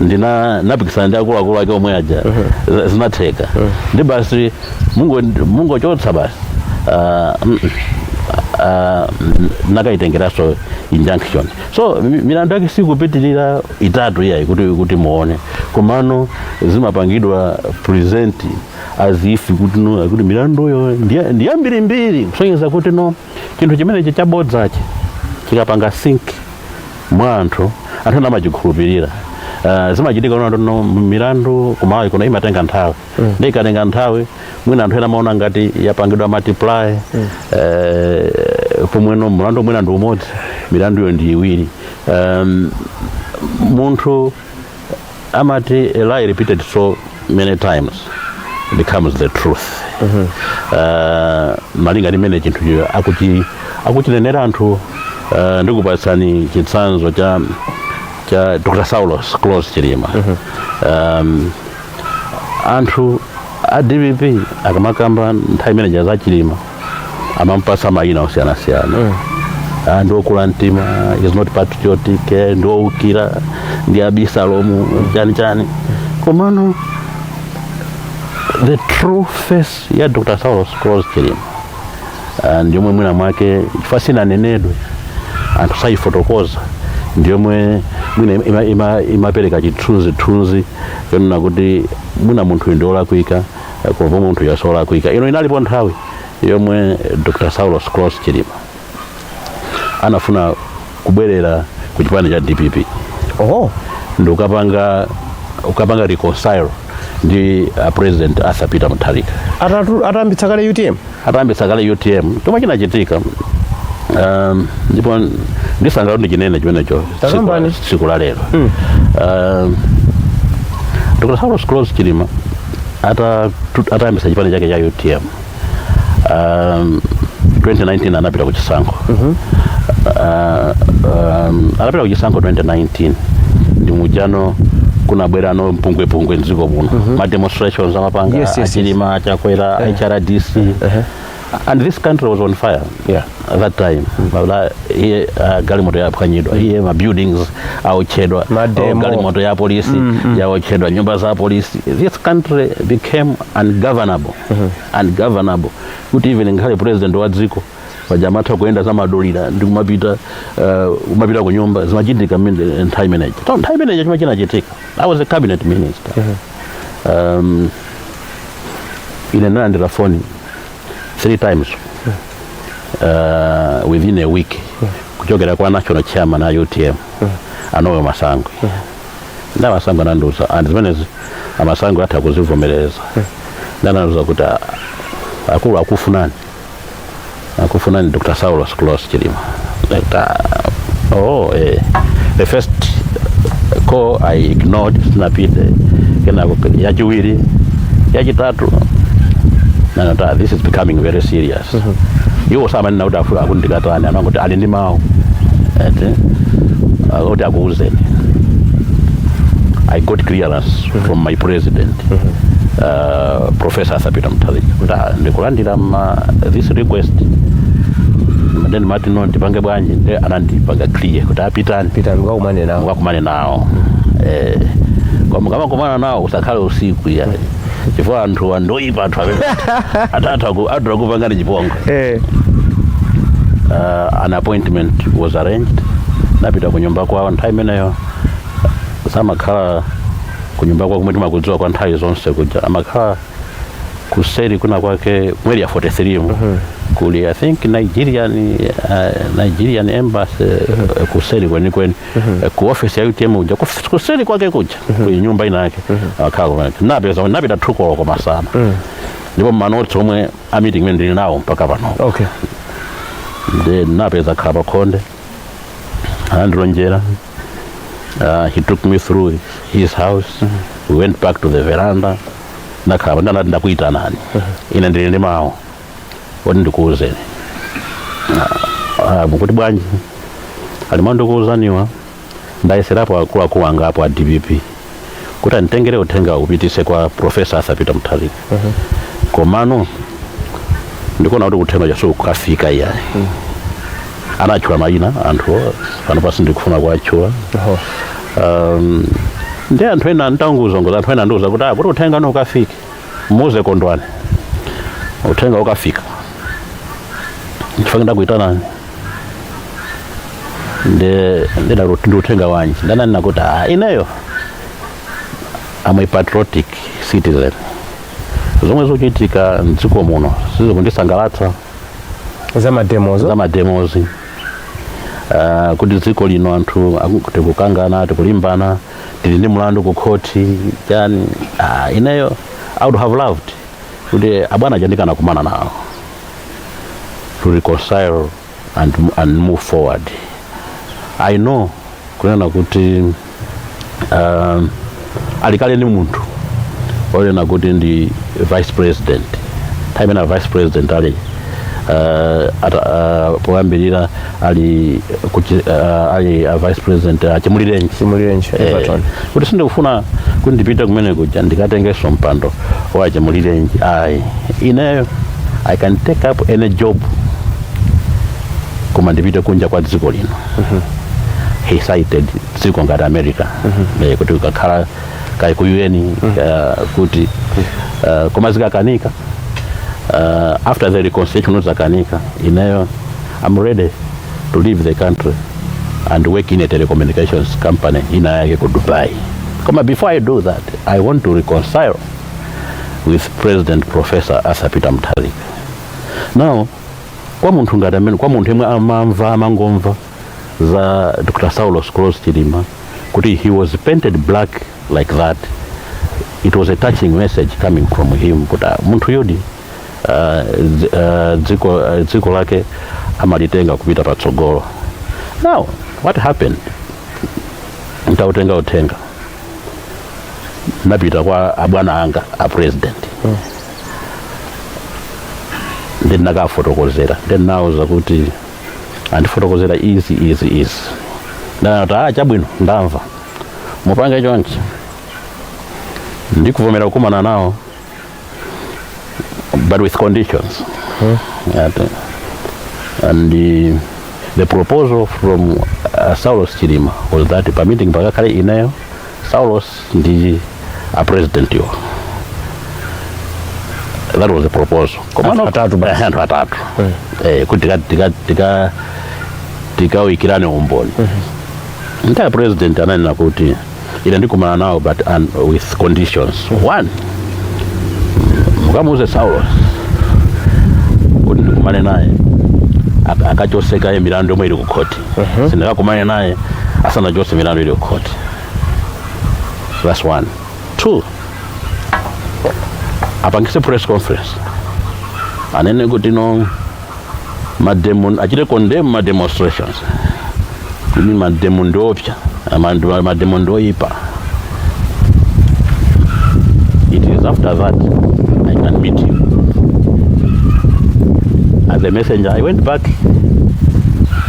Ndina napikisana ndi akuluakulu ake omwe aja. Zinatheka ndi basi mungochotsa basi. Nakaitengeranso injunction. So milandu yake sikupitirira itatu iyayi kuti muone. Komano zimapangidwa present as if kuti no, kuti milanduyo ndi yambirimbiri, kusonyeza kuti no, chinthu chimenechi chabodzachi chikapanga sink mwa anthu, anthu ena amachikhulupirira. Zimachitika kuti no, milandu kumawi kuno imatenga nthawi. Ndi ikatenga nthawi, mwina anthu ena amaona ngati yapangidwa multiply, pomweno mlandu mwina ndi umodzi, milanduyo ndi iwiri. Munthu amati a lie repeated so many times becomes the truth. Malinga ndi mmene chinthucho akuchinenera anthu. Ndikupatsani chitsanzo cha Dr. Saulos Klaus Chilima. Anthu a DPP akamakamba nthawi imene za Chilima, amampasa mayina osiyanasiyana. Ndi okula mtima, is not patriotic, ndi owukira, ndi Abisalomu, chani chani. Komano the true face ya Dr. Saulos Klaus Chilima, ndiyomwe mwina mwake chifukwa sinanenedwe, anthu sayifotokoza, ndiyomwe mwina imapereka chithunzithunzi chonena kuti mwina munthu ndi olakwika, koma munthu yasolakwika. Ino inalipo nthawi yomwe Dr. Saulos Klaus Chilima anafuna kubwerera ku chipani cha DPP ndi ukapanga reconcile ndi President Arthur Peter Mutharika. Atayambitsa kale UTM? Atayambitsa kale UTM. Chomwe chinachitika, ndipo ndisangalala kuti chinene chimenecho Takambani. tsiku la lero, Dr. Saulos Klaus Chilima atayambitsa chipani chake cha UTM, 2019 anapita ku chisankho. Anapita ku chisankho 2019, ndi mujano kunabwerano mpungwepungwe mdziko muno, ma demonstrations amapanga Achilima, Achakwera, HRDC, and this country was on fire at that time. Mabla iye, galimoto yaphwanyidwa, iye ma buildings aotchedwa. Mademo. Oh, galimoto ya polisi yaotchedwa, nyumba za polisi. This country became ungovernable, ungovernable, kuti even ngakhale president wa dziko Paja amatha kuyenda zamadolira ndi kumapita kumapita ku nyumba. Zimachitika nthawi imeneyi. So nthawi imeneyi chimene chinachitika, I was a cabinet minister. Ine ndinalandira foni three times within a week kuchokera kwa national chairman a UTM, a Noel Masangwi. Nda Masangwi anandiuza, and zimenezi amasangwi atha kuzivomereza, ndanandiuza kuti, "Ah, akulu akufunani, akufunani Dr. Saulos Klaus Chilima." Like, oh, eh. The first call I ignored, sinapite. Kenako yachiwiri, yachitatu, nanata this is becoming very serious. Iwo samanena kuti akundikatani, anangoti ali ndi mawu ete kuti akuuzeni. I got clearance from my president, Professor Arthur Peter Mutharika, kuti ndikulandira ma this request. Then mati, "No, ndipange bwanji?" Nde anandipanga clear kuti apitani. Pita mukakumane nawo. Mukakumane nawo. Koma mukamakumana nawo usakhale usiku ya, chifukwa anthu andoyipa, anthu amene atatha adula kupangani chipongwe. An appointment was arranged. Napita kunyumba kwawo. Nthawi imeneyo samakhala kunyumba kwawo kumwe timakudziwa kwa nthawi zonse kuja, amakhala kuseri kuna kwake mu Area 43 mu kuli, I think, Nigerian embassy, kuseri kwenikweni, ku office ya UTM kuja, kuseri kwake kuja kuli nyumba ina yake akhala kumene. Napeza napita 2 koloko masana, ndipo ma notes omwe a meeting imene ndili nawo mpaka pano. Then napeza khala pakhonde, anandilonjera. He took me through his house. We went back to the veranda. Nakhala, ndanati, "Ndakuyitanani, ine ndili ndi mawu oti ndikuwuzeni." "Mukuti bwanji?" Alima, "Ndikuwuzaniwa, ndayeserapo akuluakulu anga apo a DPP kuti anditengere uthenga upitise kwa Professor Arthur Peter Mutharika, komano ndikuona kuti uthenga chaso kukafika iyayi." Anatchula mayina anthu, pano pasi ndikufuna kuatchula. Ndi anthu ena ntanguzongoza, anthu ena ndiuza kuti kuti uthenga no ukafike, muze Kondwani uthenga ukafika. Chifukwa ndakuitanani ndi ndi uthenga wanji? Ndananena kuti, ineyo am a patriotic citizen. Zomwe zikuchitika mdziko muno sizikundisangalatsa. Za ma demozo? Za ma demozi, kuti dziko lino anthu tikukangana, tikulimbana, tili ndi mlandu ku khoti chani. Ineyo I would have loved kuti abwana chandikana kumana nawo to reconcile and move forward. I know kunena kuti alikale ndi munthu onena kuti ndi vice president, nthawi imene vice president ali poyambirira ali ali a vice president achimulirenji. Chimulirenji. Everton. Kuti sindikufuna kuti ndipite kumene kuja ndikatengenso mpando wa Chimulirenji ayi. Ineyo I can take up any job, koma ndipite kunja kwa dziko lino. He cited dziko ngati America, kuti ukakhala kai ku UN, kuti koma zikakanika, after the reconciliation zakanika, ineyo I'm ready to leave the country and work in a telecommunications company ina yake ku Dubai. Koma before I do that, I want to reconcile with President Professor Arthur Peter Mutharika. Now kwa munthu ngati amene, kwa munthu yemwe amamva, amangomva za Dr. Saulos Klaus Chilima kuti he was painted black like that, it was a touching message coming from him kuti munthu yudi dziko lake amalitenga kupita patsogolo. Now what happened, ntautenga uthenga napita kwa abwana anga a president, ndinakafotokozera, ndinawuza kuti andifotokozera izi, izi, izi. Ndanati, "Chabwino, ndamva, mupange chonchi, ndikuvomera kukumana nawo, but with conditions." And the proposal from Saulos Chilima was that pa meeting pakakhale ineyo, Saulos ndi a president iwo. That was the proposal. Anthu atatu basi. Anthu atatu, kuti tikawikirane umboni. Nthawi president ananena kuti ine ndikumana nawo, but with conditions. One, mukamuuze Saulos kuti ndikumane naye akachosekaye milandu yomwe ili ku khoti. Sindikakumane naye asanachose milandu ili ku khoti. That's one. Two, apangise press conference, anene kuti no mademo, achite condemn ma demonstrations, kuti mademo ndiopsa, mademo ndioipa. It is after that I can meet him. As a messenger, I went back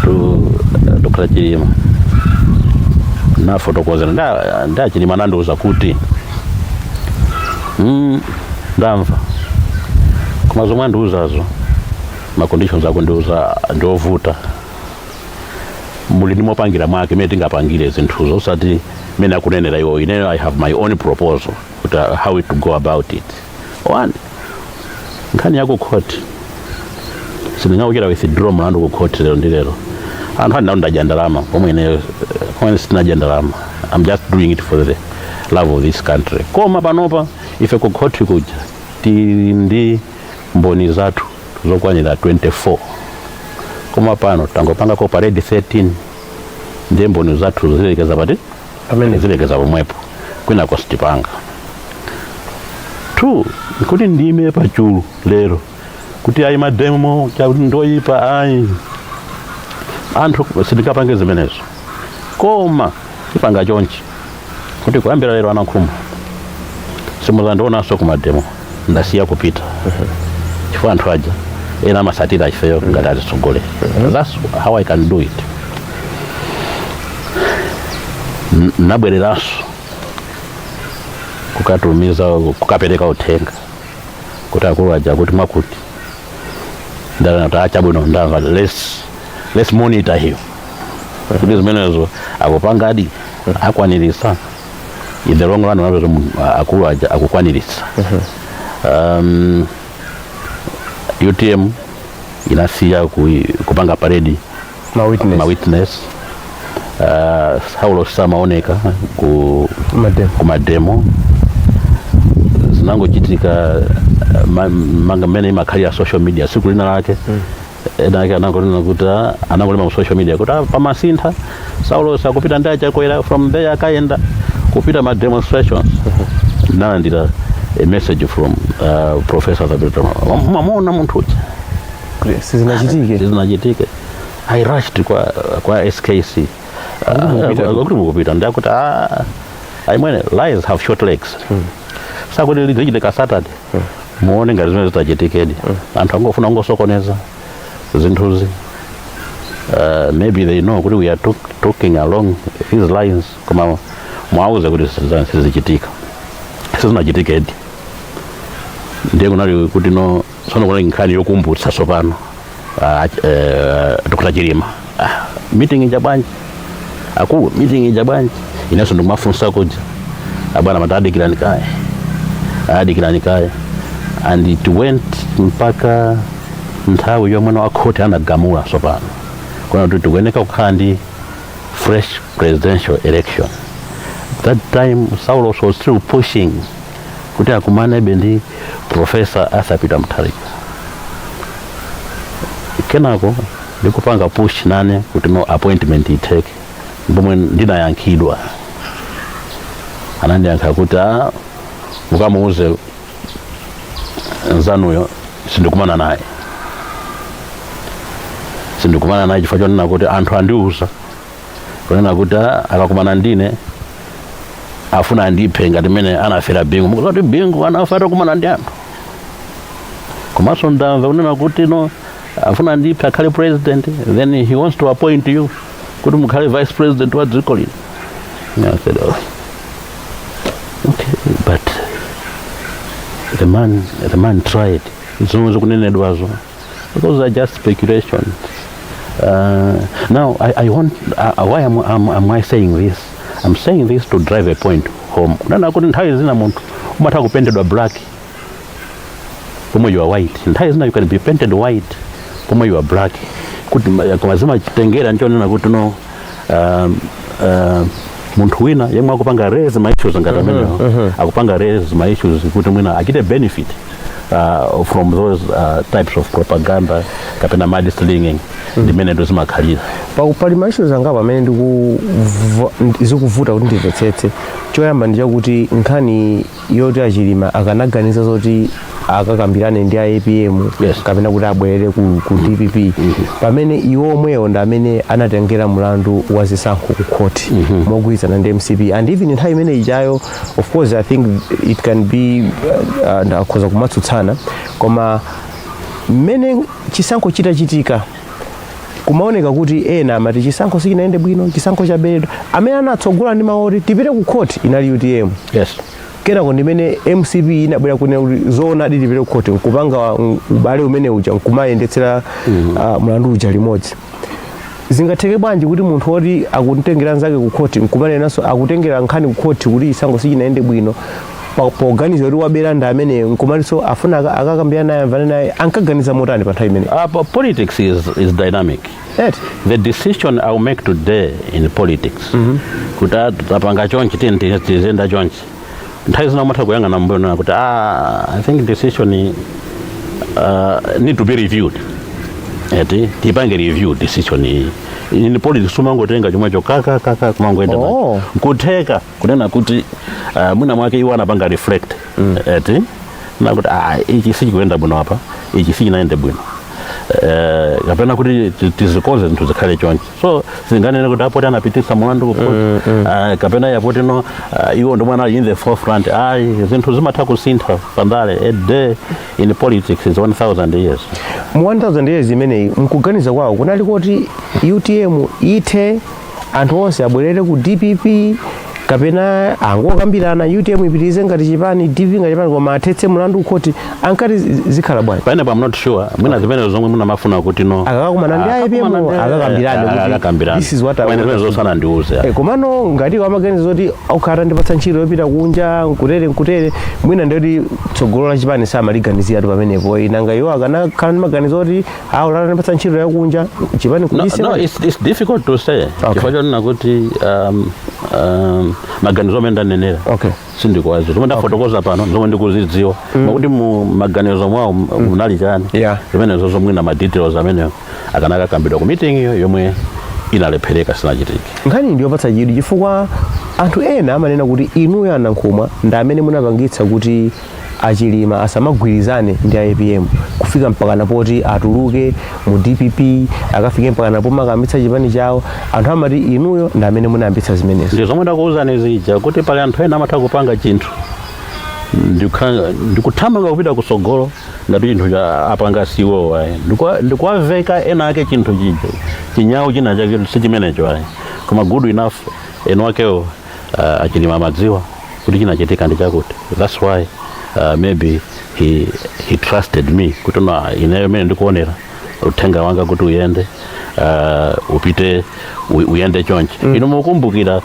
to Dr. Chilima, nafotokozera. Nda Chilima nandiuza kuti, ndamva, koma zomwe andiuzazo, ma conditions akundiuza ndiovuta. Muli ndimopangira mwake mene tingapangire zinthuzo, osati mene akunenera iwo. Ineyo I have my own proposal kuti how to go about it. One, nkhani yako court, sindingawukira withdraw mlandu ku court lero ndi lero. Anthu andinawo ndadya ndalama, pomwe ineyo pomwe sitinadya ndalama. I'm just doing it for the love of this country. Koma panopa ife ku court kuja tili ndi mboni zathu zokwanira 24, koma pano tangopanga parade 13. Ndiye mboni zathu zilekeza pati? Pamene. Zilekeza pomwepo, kwinako sitipanga. Two, nkuti ndime pachulu lero kuti ayi, mademo chakuti ndoyipa, ayi, anthu sindingapange zimenezo. Koma tipanga chonchi, kuti kuyambira lero anankhumwa simuzandionanso kumademo. Ndasiya kupita chifukwa anthu aja ena amasatira ifeyo ngati atitsogolera. That's how I can do it. Nabwereranso kukatumiza, kukapereka uthenga kuti akulu aja kuti mwakuti ndalana kuti achabwino, ndamva, let's monitor him kuti zimenezo akupangadi, akwanirisa. In the long run, unapeza akulu aja akukwanirisa. UTM inasiya kupanga parade ma witness. Ma witness. Saulo samaoneka ku mademo. Ku mademo. Zinangochitika manga mmene imakhalira social media. Siku lina lake ena ake anangonena kuti anangolema mu social media kuti pamasintha Saulo sakupita ndi achakwera, from there akayenda kupita ma demonstrations. Nalandira a message from Professor Thabito, mamuona munthu uja. Kuti sizinachitike. Sizinachitike. I rushed kwa SKC. Mukupita. Kuti mukupita, ndakuti aimwene, lies have short legs. Sakuti lichitika Saturday, muone ngati zimene zitachitikedi. Anthu angofuna kungosokoneza zinthuzi. Maybe they know kuti we are talking along these lines, koma mwauze kuti sizichitika. Sizinachitikedi. Ndiye kunali kuti no, tsono kunali nkhani yokumbutsa tsopano Dr. Chilima, meeting ija bwanji akulu, meeting ija bwanji? Inenso ndikumafunsa kuja, abwana mati adikirani kaye, adikirani kaye. And it went mpaka nthawi yomwe wa khoti anagamula tsopano kuna kuti tikuyeneka kukhala ndi fresh presidential election. That time Saulos was still pushing kuti akumanebe ndi Professor Arthur Peter Mutharika. Kenako ndikupanga push nane kuti no, appointment iteke, pomwe ndinayankhidwa. Anandiyankha kuti mukamuuze nzanuyo sindikumana naye, sindikumana naye chifukwa chonena kuti anthu andiuza kunena kuti akakumana ndine afuna andiphe ngati mmene anafera Bingu. Mukuti Bingu anafa atakumana ndi anthu. Komanso ndamva kunena kuti no, afuna andiphe akhale president, then he wants to appoint you kuti mukhale vice president wa dziko lino. I said, "Oh, okay," but the man tried. Zomwe zikunenedwazo, those are just speculations. Now I want why am I saying this? I'm saying this to drive a point home, kunena kuti nthawi zina munthu umatha kupentedwa black. Pomwe you are white, nthawi zina you can be painted white pomwe you are black. Kuti koma zimachitengera nchonena kuti no, munthu wina yemwe akupanga raise ma issues ngati amenewo, akupanga raise ma issues kuti mwina achite benefit from those types of propaganda kapena mudslinging, ndimene ndo zimakhalira. Pali ma issues angapo amene zikuvuta kuti ndimvetsetse. Choyamba ndi chakuti nkhani yoti aChilima akanaganiza zoti akakambirane ndi a APM kapena kuti abwerere ku DPP, pamene iwo omwewo ndi amene anatengera mulandu wa zisankho ku court mogwirizana ndi MCP, and even nthawi imene ijayo, of course I think it can be ndakhoza kumatsutsana, koma mmene chisankho chitachitika kumaoneka kuti ena amati chisankho sichinayende bwino, chisankho chaberedwa. Amene anatsogola ndi mawu oti tipite ku court inali UTM. Kenako ndimene MCP inabwera kunena kuti zoonadi, tipite ku court, nkupanga ubale umene uja, nkumayendetsera mlandu uja limodzi. Zingatheke bwanji kuti munthu woti akutengera nzake ku court nkumanenanso akutengera nkhani ku court kuti chisankho sichinayende bwino, poganiza kuti wabera ndi ameneyo, nkumatinso afuna akakambirana naye, amvane naye? Ankaganiza motani pa nthawi imeneyo? Politics is dynamic. Eti. The decision I will make today in politics kuti tapanga chonchi, tini tizenda chonchi, nthawi zina umatha kuyang'ana mbuyo nona kuti, ah, I think decision need to be reviewed, eti tipange review decision iyi. In politics umangotenga chomwecho kaka kaka kumangoenda nacho. Nkutheka kunena kuti mwina mwake iwo anapanga reflect, eti nakuti, ah, ichi sichikuyenda bwino apa, ichi sichinayende bwino, kapena kuti tizikonze zinthu zikhale chonchi. So zinganene kuti apoti anapitisa mulandu ku court, kapena yapoti no, iwo ndomwe anali in the forefront. Ayi, zinthu zimatha kusintha pandale. A day in politics is 1000 years. Mu 1000 years imeneyi, mkuganiza kwawo kunali kuti UTM ithe, anthu onse abwerere ku DPP, kapena angokambirana, UTM ipitirize ngati chipani, DPP ngati chipani, koma athetse mlandu kukhoti? Ankati zikhala bwanji? Pamenepo I'm not sure. Mwina zimene zomwe munamafuna kuti no, Akakumana ndi APM, akakambirane kuti akakambirane. this is what I Pamene want. zimene zosana ndiuze. Komano ngati amaganiza zoti okhala ndipatsa ntchito yopita kunja, nkutere nkutere, mwina ndiyoti tsogolo la chipani samaliganiziratu pamenepo. Inanga iwo akanakhala ndi maganizo oti awo atandipatsa ntchito yakunja, chipani No, kuchise? no, it's difficult to say. Chifukwa chonena kuti maganizo amene ndanenera sindikuwaziwa. Zomwe ndafotokoza pano zomwe ndikuzidziwa, makuti mu maganizo mwawo munali chani, zimenezo zomwe ma details amenewo akanakakambidwa ku meeting iyo yomwe inalephereka, sinachitike. Nkhani ndiyopatsa chidwi chifukwa anthu ena amanena kuti inuyo aNankhumwa ndi amene munapangitsa kuti aChilima asamagwirizane ndi APM, kufika mpakana poti atuluke mu DPP, akafike mpakana pomwe akayambitsa chipani chawo. Anthu amati inuyo ndi amene munayambitsa zimenezo. Ndi zomwe ndakuwuzani zija kuti pali anthu ena amatha kupanga chinthu ndikuthamanga kupita kusogolo ngati chinthu cha apanga siwo ayi. Ndikuwaveka ena ake chinthu chija chinyawu china chake si chimenecho ayi. Koma good enough eno akewo, aChilima amadziwa kuti chinachitika ndi chakuti. That's why maybe he trusted me kuti no, ineyo mene ndikuonera uthenga wanga kuti uyende, upite uyende chonchi. Inu mukumbukira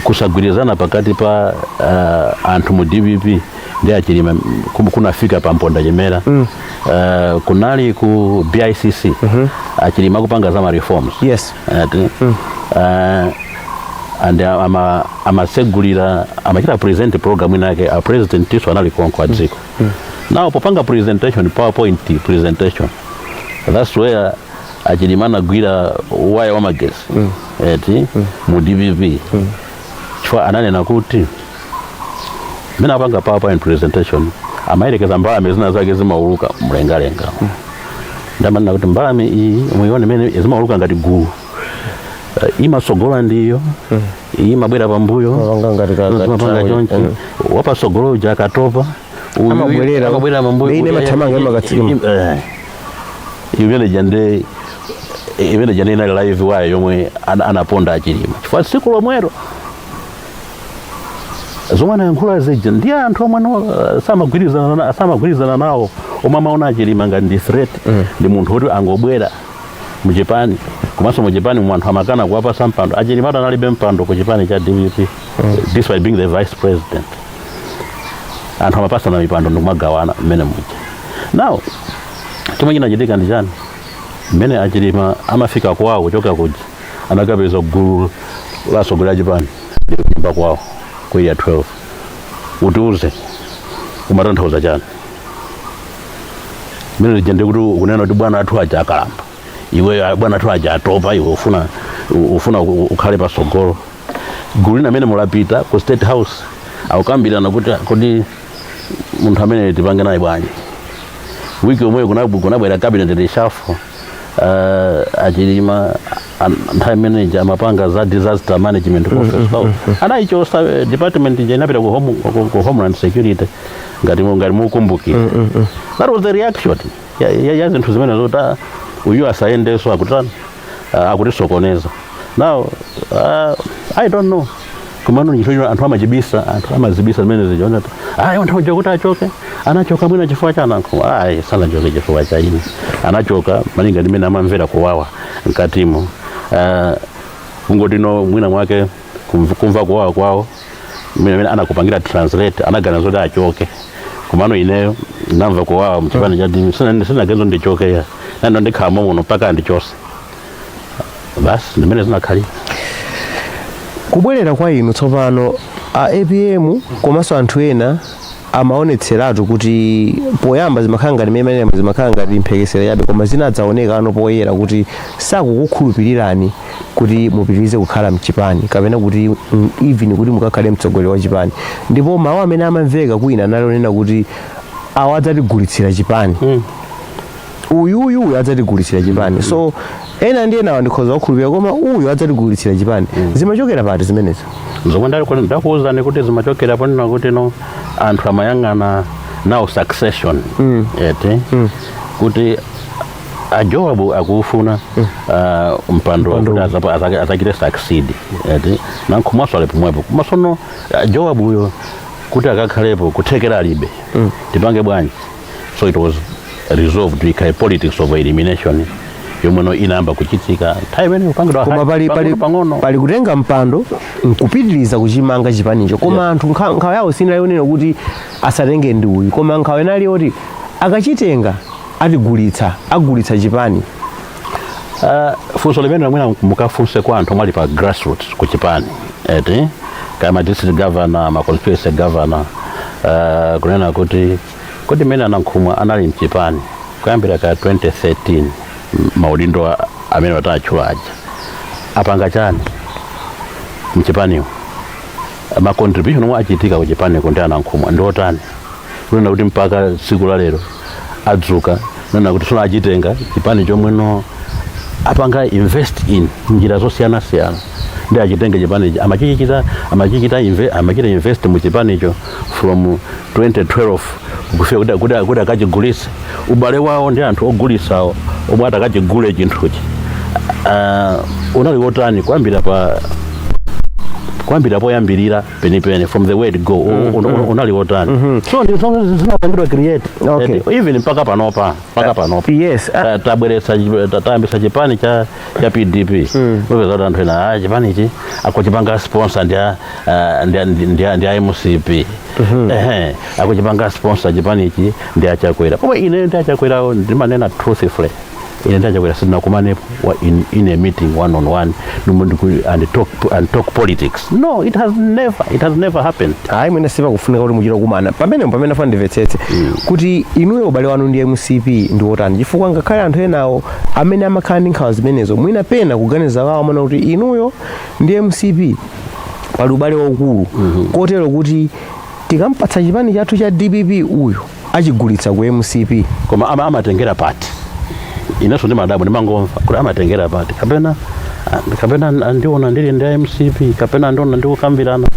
kusagwirizana pakati pa anthu mu DPP ndi aChilima kunafika pa mponda chimera. Kunali ku BICC, aChilima kupanga za ma reforms. Ati, and amasegulira, amachita present program inake, a president iso anali konko a dziko. Now popanga presentation, PowerPoint presentation, that's where aChilima anagwira waya wa magesi, eti, mu DPP, chifukwa ananena kuti mene apanga PowerPoint presentation amayerekeza mbalame zina zake zimauluka mlengalenga. Ndamanena kuti mbalame iyi muione mene zimauluka ngati gulu, imasogola ndiyo, iyi imabwera pambuyo. Mapanga ngati zimapanga chonchi. Wapasogolo uja akatopa, Amabwerera. Amabwerera pambuyo. Ine imathamanga, imakatsika. Imene jande inali live wire yomwe anaponda aChilima, chifukwa tsiku lomwero zomwe anayankhula zija ndi anthu omwe no, samagwirizana nawo, omwe amaona aChilima ngati ndi threat, ndi munthu woti angobwera muchipani. Komanso muchipani mu anthu amakana kuwapasa mpando. AChilima analibe mpando ku chipani cha DPP despite being the vice president. Anthu amapasana mipando ndikumagawana mmene muja. Now chomwe chinachitika ndi chani? Mmene Achilima amafika kwawo kuchoka kuja, anakapeza gulu la atsogoleri a chipani lili kunyumba kwawo ku Area 12. "Utiuze, umatanthauza chani mmene lija?" Ndikuti ukunena kuti bwana athu aja akalamba, iwe bwana athu aja atopa, iwe ufuna ukhale pasogolo. Gulu lina amene mulapita ku State House, akukambirana kuti kodi munthu amene tipange naye bwanji? Wiki yomweyo kunabwera cabinet reshuffle. Achilima nthawi imeneja amapanga za disaster management office so anayichosa department ija, inapita ku Homeland Security, ngati mukumbukira. That was the reaction ya zinthu zimene zoti uyu asayendenso, akutani, akutisokoneza. Now I don't know, komano chinthu anthu amachibisa, anthu amazibisa zimene zijaona. Ayi, anthu aja kuti achoke, anachoka mwina chifukwa cha Nankhumwa. Ayi, sanachoke chifukwa cha ine. Anachoka malinga ndi mmene amamvera kuwawa mkatimo. Kungoti no, mwina mwake kumva kuwawa kwawo mmene anakupangira translate, anaganiza zoti achoke. Komano ineyo ndamva kuwawa mchipani cha DPP, sinagenzo ndichoke ya nando, ndikhala muno mpaka andichose basi. Ndimene zinakhalira. Kubwerera kwa inu tsopano, a APM komanso anthu ena amaonetseratu kuti poyamba zimakhala ngati mmene zimakhala ngati mphekesera chabe, koma zinadzaoneka ano poyera kuti sakukukhulupirirani kuti mupitirize kukhala mchipani kapena kuti even kuti mukakhale mtsogoleri wa chipani. Ndipo mawu amene amamveka kwina anali onena kuti awa adzatigulitsira chipani, uyuyu uyu adzatigulitsira chipani. So ena ndi enawa ndikhoza kukhulupirira, koma uyu adzatigulitsira chipani, zimachokera pati zimenezo? Zomwe ndakuwuzani kuti zimachokera ponena kuti no, anthu amayang'ana now succession eti, kuti aJoabu akufuna mpando kuti azachite succeed eti, Nankhumwaso ali pomwepo, komanso Joabu uyo kuti akakhalepo kuthekera alibe, tipange bwanji? So it was resolved ikhale politics of elimination yomweno inayamba kuchitika nthawi imene kupangidwa Koma pali pang'ono. Pali kutenga mpando nkupitiriza kuchimanga chipanicho, koma anthu nkhawa yawo sinali yonena kuti asatenge ndi uyu, koma nkhawa inali yoti akachitenga atigulitsa, agulitsa chipani. Funso limene mwina mukafunse kwa anthu omwe ali pa grassroots ku chipani eti, kaya ma district governor, ma constituency governor, kunena kuti kodi mmene aNankhumwa anali mchipani kuyambira ka 2013, maudindo amene watatchula aja apanga chani mchipaniwo? Ma contribution omwe achitika ku chipaniko ndi aNankhumwa ndi otani, kunena kuti mpaka tsiku la lero adzuka nena kuti sono achitenga chipani chomweno apanga invest in njira zosiyanasiyana ndi achitenge chipanichi, amachita invest mu chipanicho from 2012 kufika kuti akachigulise? Ubale wawo ndi anthu ogulisawo omwe atakachigule chinthuchi unali wotani kuyambira poyambirira penipeni, from the word go, unali wotani? So ndi zomwe zinapangidwa create. Even mpaka panopa tabweretsa tayambisa chipani cha PDP, mupeza kuti anthu ena, ah, chipanichi akuchipanga sponsor ndi a MCP, ehe, akuchipanga sponsor chipanichi ndi aChakwera. Pomwe ine ndi aChakwerawo, ndimanena truthfully, ine ndi aChakwera sindinakumanepo in a meeting one on one and talk politics. No, it has never happened. Ayi, mwina sipakufunika kuti muchite kumana pamene afuna ndimvetsetse kuti inuyo ubale wanu ndi MCP ndi wotani, chifukwa ngakhale anthu enawo amene amakhala ndi nkhawa zimenezo, mwina pena kuganiza kwawo amaona kuti inuyo ndi MCP pali ubale waukulu, kotero kuti tikampatsa chipani chathu cha DPP uyu achigulitsa ku MCP. Koma amatengera pati? Inenso ndimadabwa, ndimangomva kuti amatengera pati, kapena kapena andiona ndili ndi MCP, kapena andiona ndikukambirana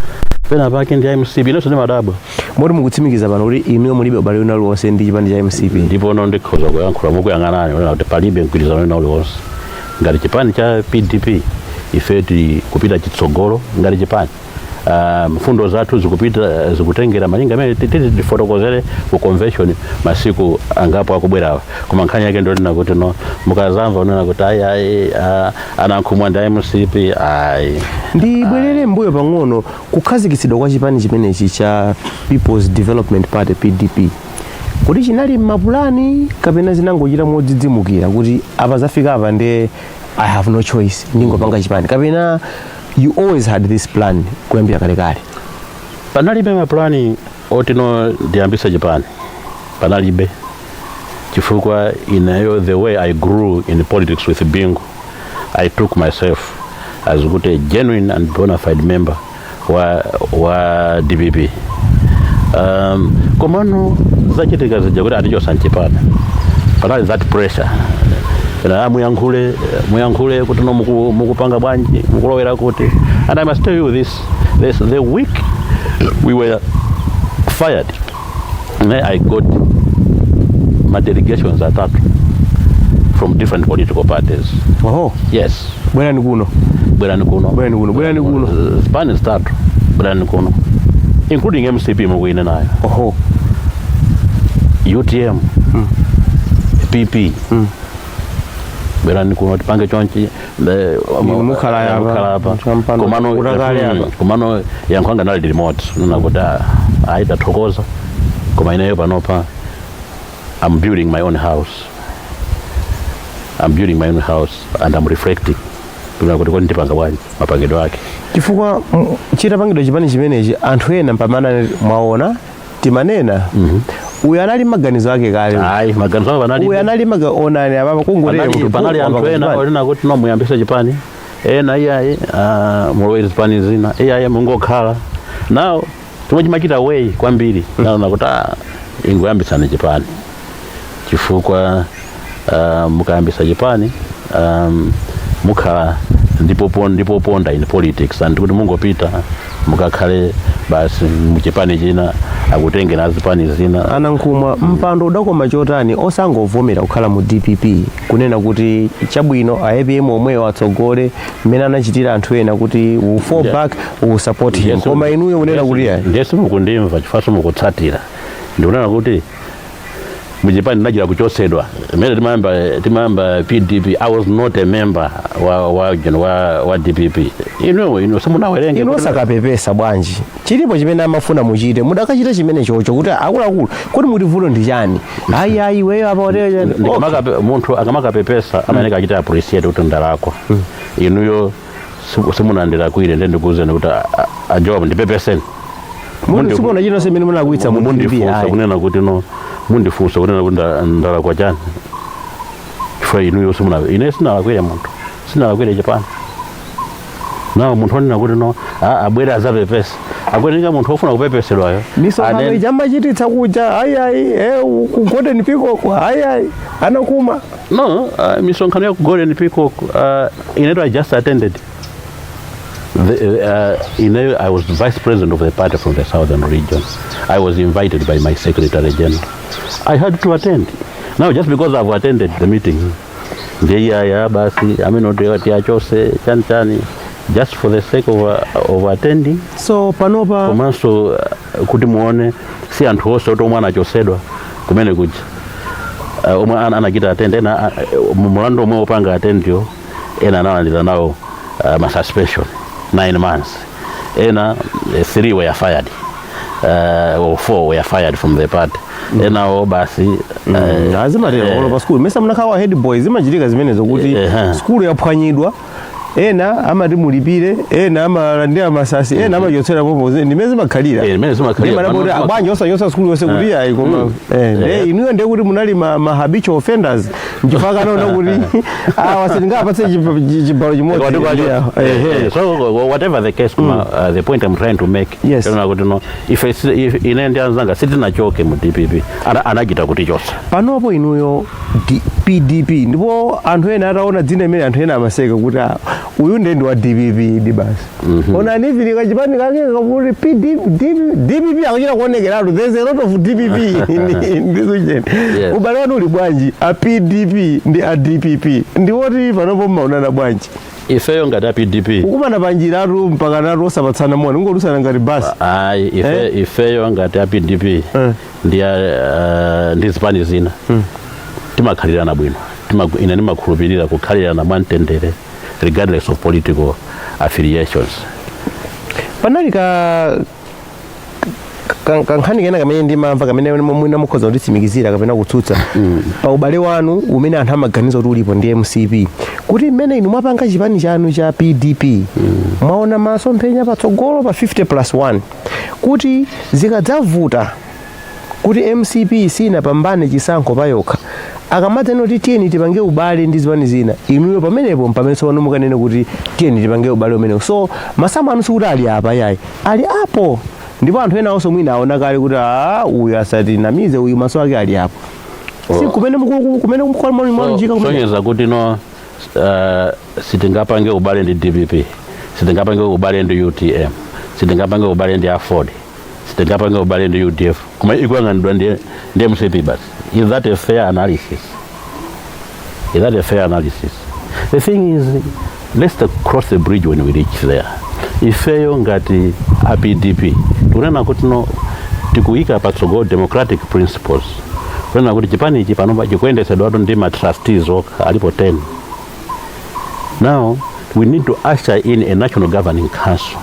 pena pake ndi MCP. Inenso ndimadabwa. Moti mukutsimikiza pano kuti inuyo mulibe ubale wina uliwonse ndi chipani cha MCP? Ndipo no, ndikhoza kuyankhula mukuyang'anani kunena kuti palibe mgwirizano wina uliwonse. Ngati chipani cha PDP, ife tili kupita chitsogolo ngati chipani. Mfundo zathu zikupita, zikutengera malinga amene titi tifotokozere ku convention masiku angapo akubwerawa. Koma nkhani yake ndionena kuti no, mukazamva unena kuti ayi, ayi, anankhumwa ndi MCP, ayi. Ndibwerere mbuyo pang'ono. Kukhazikitsidwa kwa chipani chimenechi cha People's Development Party, PDP, kuti chinali m'mapulani kapena zinangochita modzidzimukira kuti apa zafika apa, nde I have no choice, ndingopanga chipani, kapena you always had this plan kuyambira kalekale? Panalibe mapulani oti no, ndiyambise chipani, panalibe, chifukwa ineyo, the way I grew in politics with Bingu, I took myself as kuti a genuine and bona fide member wa DPP. Komano zachitika zija kuti atichosa mchipani, panali that pressure na muyankhule, muyankhule kuti no, mukupanga bwanji, mukulowera kuti. And I must tell you this, the week we were fired, then I got my delegations atatu from different political parties. Oho. Yes. Bwerani kuno. Bwerani kuno. Bwerani kuno, bwerani kuno. Zipani zitatu, bwerani kuno, including MCP mukuine nayo. Oho. UTM, PP, bwerani kuno tipange chonchi. Inu mukhala apa, Mukhala apa. Champano, Komano kutakale apa. Komano yankho anga nali limodzi, nena kuti ayi, tathokoza, koma ineyo panopa I'm building my own house. I'm building my own house and I'm reflecting kuna kuti kodi ndipanga bwanji, mapangidwe ake. Chifukwa chitapangidwa chipani chimenechi, anthu ena mpamana mwaona timanena uyu anali maganizo ake kale. Ayi, maganizo ake panali. Uyu anali onani apapa kungotera. Panali anthu ena onena kuti no, muyambise chipani, ena iyayi, mulowere zipani zina, iyayi, mungokhala. Now chomwe chimachita weigh kwambiri, naona kuti ingoyambisani chipani, chifukwa mukayambisa chipani mukhala ndipo ndipo ponda in politics, and kuti mungopita mukakhale basi muchipani china, akutengera zipani zina. Anankhumwa, mpando udakoma chotani osangovomera kukhala mu DPP, kunena kuti chabwino, a APM omweyo atsogole, mmene anachitira anthu ena kuti we fall back, we support him? Koma inuyo kunena kuti ayi. Ndiye simukundimva chifukwa simukutsatira. Ndikunena kuti muchipani ndinachita kuchosedwa. Imene timayamba PDP, I was not a member wa DPP. Inu simunawerenge. Inu osakapepesa bwanji? Chilipo chimene amafuna muchite, mudakachita chimene chocho kuti akuluakulu, kuti muti vuto ndi chani? Ayi, ayi, iweyo apa otere. Munthu akamakapepesa amayeneka achite appreciate kuti ndalakwa. Inuyo simunandilakwire, ndiye ndikuwuzeni kuti a Joab, ndipepeseni. Munthu simuona chilonse imene munalakwitsa mu DPP. Mundifunsa Ayi. kunena kuti no, mundifunsa kunena kuti ndalakwa chani, chifukwa inuyo simuna. Ine sinalakwire munthu, sinalakwire chipani. Nawo munthu onena kuti no, abwere azapepesa, akwenika munthu ofuna kupepesedwayo. Misonkhano ija amachititsa kuja, ayi, ayi, ku Golden Peacock, ayi, ayi, anakuma. No, misonkhano ya ku Golden Peacock, ineto I just attended. I was vice president of the party from the southern region. I was invited by my secretary general. I had to attend. Now, just because I've attended the meeting, ndiye basi amene tiachose chani chani just for the sake of attending? So panopa Komanso kuti muone, si anthu onse oti omwe anachosedwa kumene kuja omwe anachita attend. Ena mulandu omwe opanga attendiyo, ena analandira nawo ma suspension 9 months, ena three were fired or four were fired from the party, enawo basi. Azimatero olo pa skulu, mesa munakhala head boy, zimachitika zimenezo kuti skulu yaphwanyidwa, ena amati mulipire, ena amalandira masasi, ena amachotsera popo, ndimene zimakhalira. Ndimene zimakhalira. Ndimene kuti bwanji osachosa skulu yonse kuti ayi, koma nde inuyo ndiye kuti munali ma habitual offenders, nchifukwa kanaona kuti awa sitingapatse chibalo chimodzi. So whatever the case, kuma the point I'm trying to make, kana kuti no, if ine ndi anzanga sitinachoke mu DPP, anachita kuti chosa. Panopo inuyo PDP, ndipo anthu ena ataona dzina imene, anthu ena amaseka kuti ah, uyu ndiye ndi wa DPP ndi basi. Onani ivi kachipani kake kakuti DPP, akuchita kuonekeratu there's a lot of DPP ndizucheni. Ubale wanu uli bwanji a PDP ndi a DPP? Ndiwoti panopo mmaonana bwanji? Ifeyo ngati a PDP, Kukumana panjiratu mpaka natu osapatsana moni, ungolusana ngati basi. Ayi, ife, Eh? ifeyo ngati a PDP ndi ndi zipani zina timakhalirana bwino. Ine ndimakhulupirira kukhalirana mwamtendere regardless of political affiliations. Panali ka kankhani kena kamene ndimamva, kamene mwina mukhoza kutitsimikizira kapena kutsutsa, pa ubale wanu umene anthu amaganiza kuti ulipo ndi MCP, kuti mmene inu mwapanga chipani chanu cha PDP, mwaona masomphenya patsogolo pa 50 plus 1, kuti zikadzavuta kuti MCP sinapambane chisankho payokha, akamadzanena kuti tiyeni tipange ubale ndi zipani zina, inuyo pamenepo mpamene tsopano mukanene kuti tiyeni tipange ubale umenewo. So masamu anu sikuti ali apa, yayi, ali apo. Ndipo anthu ena onso mwina aona kale kuti a uyu asatinamize, uyu maso ake ali apo. Si kumene kumene mwalunjika kumene? Sonyeza kuti no, sitingapange ubale ndi DPP, sitingapange ubale ndi UTM, sitingapange ubale ndi AFORD, sitingapange ubale ndi UDF, koma ikuyang'anidwa ndi MCP basi. Is that a fair analysis? Is that a fair analysis? The thing is, let's cross the bridge when we reach there. Ifeyo ngati a PDP tikunena kuti no, tikuyika patsogolo democratic principles, kunena kuti chipani ichi panopa chikuyendesedwatu ndi ma trustees okha, alipo 10. Now we need to usher in a national governing council.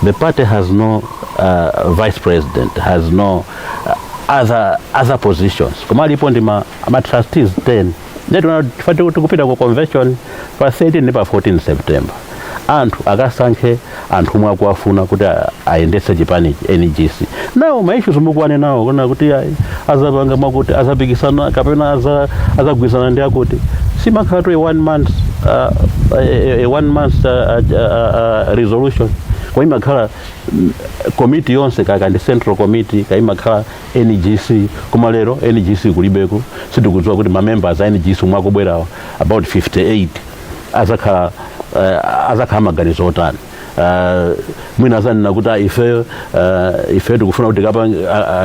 The party has no vice president, has no other positions, koma alipo ndi ma trustees 10. Ndiye tikupita ku convention pa 13 ndi pa 14 September, anthu akasankhe anthu omwe akuwafuna kuti ayendetse chipanichi, NGC. Nawo ma issues mukuwane nawo kuna kuti ayi, azapanga mwakuti azapikisana kapena azagwirizana ndi akuti, simakhala tu a 1 month resolution, kwa imakhala committee yonse, kaka ndi central committee, kaimakhala NGC. Koma lero NGC kulibeko. Sitikudziwa kuti ma members a NGC omwe akubwerawo, about 58, azakhala maganizo otani. Mwina azanena kuti ah, ife tikufuna kuti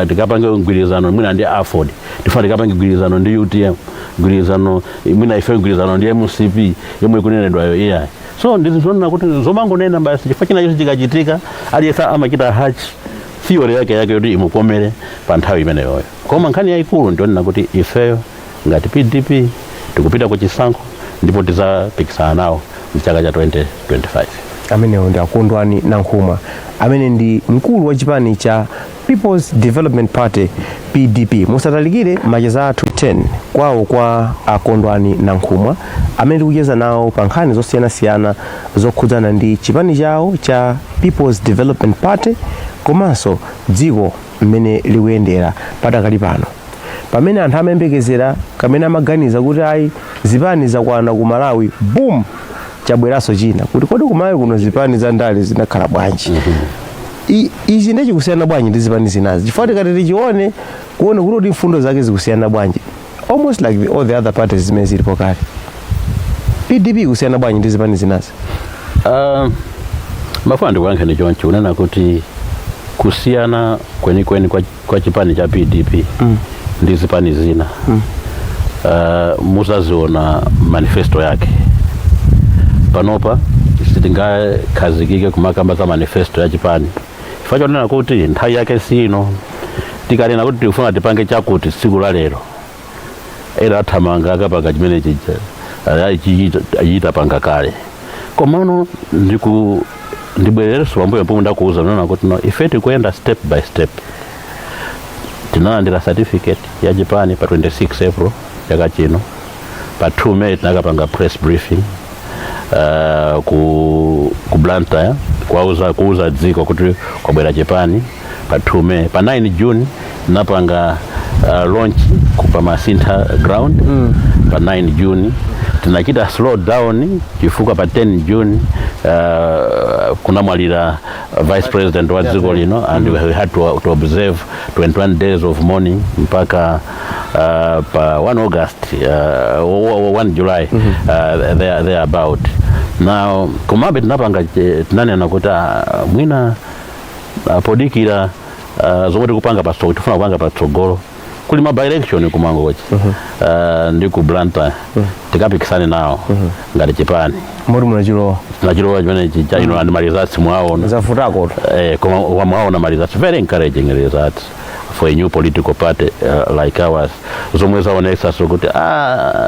tikapange mgwirizano mwina ndi AFORD, tifuna tikapange mgwirizano ndi UTM, mgwirizano mwina ife mgwirizano ndi MCP yomwe ikunenedwayo, iyayi. So ndizizonena kuti zomangonena basi, chifukwa china chonse chikachitika aliyense amachita hatch theory yake yake yoti imukomere pa nthawi imeneyoyo. Koma nkhani yayikulu ndionena kuti ifeyo ngati PDP tikupita ku chisankho ndipo tizapikisana nawo mchaka cha 2025. Amenewo ndi Akondwani Nankhumwa, amene ndi mkulu wa chipani cha People's Development Party, PDP. Musatalikire, macheza athu 10 kwawo kwa Akondwani Nankhumwa, amene tikucheza nawo pa nkhani zosiyanasiyana zokhudzana ndi chipani chawo cha People's Development Party, komanso dziko mmene likuyendera padakali pano, pamene anthu amayembekezera kamene amaganiza kuti ayi, zipani zakwana ku Malawi, boom, chabweranso china, kuti kodi ku Malawi kuno zipani za ndale zinakhala bwanji? Ichi ndiye chikusiyana bwanji ndi zipani zinazi? Chifukwa tikati tichione, kuone kuti kodi mfundo zake zikusiyana bwanji, almost like all the other parties zimene zilipo kale, PDP ikusiyana bwanji ndi zipani zinazi? Mafuna ndikuyankheni chonchi, kunena kuti kusiyana kwenikweni kwa chipani cha PDP ndi zipani zina, muzaziona manifesto yake. Panopa sitingakhazikike kumakamba za manifesto ya chipani, chifukwa chonena kuti nthawi yake sino. Tikanena kuti tikufuna tipange chakuti tsiku la lero, ena athamanga akapanga chimene chija achita panga kale. Komano ndibwererenso pambuyo pomwe ndakuuza nona kuti no, ife tikuyenda step by step. Tinalandira certificate ya chipani pa 26 April chaka chino. Pa 2 May tinakapanga press briefing ku Blantyre, kuuza dziko kuti kwabwera chipani pa 2 May. Pa 9 June tinapanga launch ku pa Masintha ground. Pa 9 June tinachita slow down chifukwa pa 10 June kunamwalira vice president wa dziko lino, and we had to observe 21 days of mourning mpaka pa 1 August, 1 July, there about now. Komabe tinapanga tinanena kuti mwina podikira zomwe tikupanga patsogolo, tifuna kupanga patsogolo, Kuli ma by election kuMangochi ndi ku Blantyre, tikapikisane nawo ngati chipani. Moti munachilowa? Nachilowa chimenechi cha ino, and ma results mwaona. Zavutako. Koma mwaona ma results, very encouraging results for a new political party like ours, zomwe zaonesa so kuti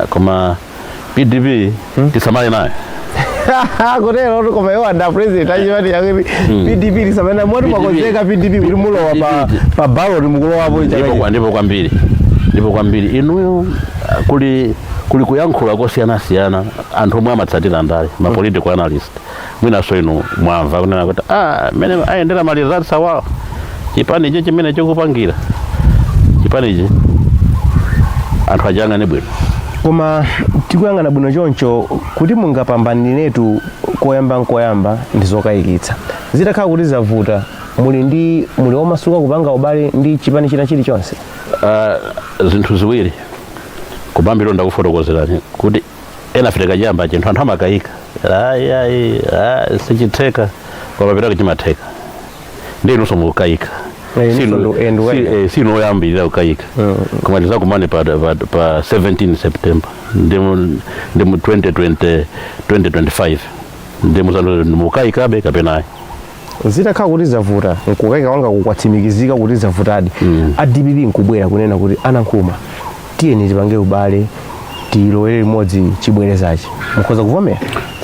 koma PDP tisamale nayo. Kutero? Koma iwo anda president achipani chakuti PDP lisamene moti mwakonzeka PDP kuti mulowa pa ballot, mukulowapo chaka? Ndipo kwambiri, ndipo kwambiri. Inuyo, kuli kuyankhula kosiyanasiyana, anthu omwe amatsatira ndale, ma political analyst, mwinaso inu mwamva kunena kuti mene ayendera ma results awawo, chipani ichi chimene chikupangira chipanichi, anthu achiyang'ane bwino. Koma tikuyang'ana bwino choncho, kuti mungapambaniretu koyamba nkoyamba ndi zokayikitsa. Zitakhala kuti zavuta, muli omasuka kupanga ubale ndi chipani china chilichonse? Zinthu ziwiri. Kupambiro ndakufotokozerani kuti ena fika chiyamba chinthu anthu amakayika, ayi ayi, sichitheka, koma pitako chimatheka. Ndi inunso mukukayika. Eh, inunso ndikukayika. Sinu oyambirira kukayika, koma tizakumane pa 17 September ndi mu 2020 2025, ndi mukayikabe kapena ayi. Zitakhala kuti zavuta, nkukayika kwanga kukwatsimikizika kuti zavutadi, a DPP nkubwera kunena kuti, "Anankhuma, tiyeni tipange ubale, tilowere limodzi chibwerezachi," mukhoza kuvomera?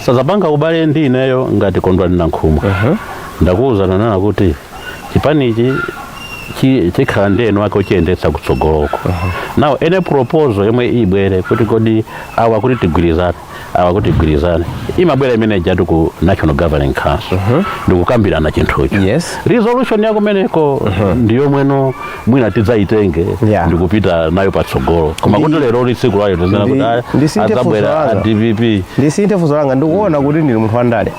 Sazapanga ubale ndi ineyo ngati Kondwani Nankhumwa. Ndakuwuza nanena kuti chipanichi chikhala ndi eni ake ochiyendetsa kutsogoloko. Now, any proposal yomwe ibwere kuti kodi awa kuti tigwirizane, awa kuti tigwirizane, imabwera imene ijatu ku National Governing Council ndikukambirana chinthucho. Resolution yakumeneko ndiyomweno mwina tidzayitenge ndikupita nayo patsogolo. Koma kuti lero tsiku layo tizina kuti Ndisinthe funso adzabwera a langa. DPP. Ndisinthe funso langa. Ndikuona kuti ndili munthu wandale.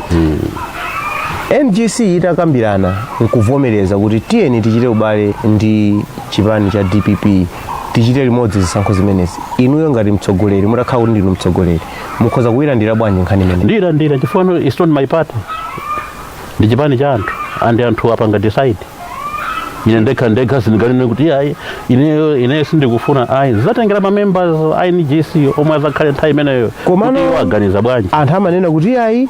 NGC itakambirana nkuvomereza kuti tiyeni tichite ubale ndi chipani cha DPP, tichite limodzi zisankho zimenezi, inuyo ngati mtsogoleri, mutakhala kuti ndinu mtsogoleri, mukhoza kuyilandira bwanji nkhani imeneyi? Ndiyilandira chifukwa it's not my party, ndi chipani cha anthu, and anthu apanga decide. Ine ndekha ndekha sindinganene kuti ayi, ineyo sindikufuna, ayi. Zizatengera ma members a NGC omwe azakhale nthawi imeneyo kuti iwo aganiza bwanji. Anthu amanena kuti ayi,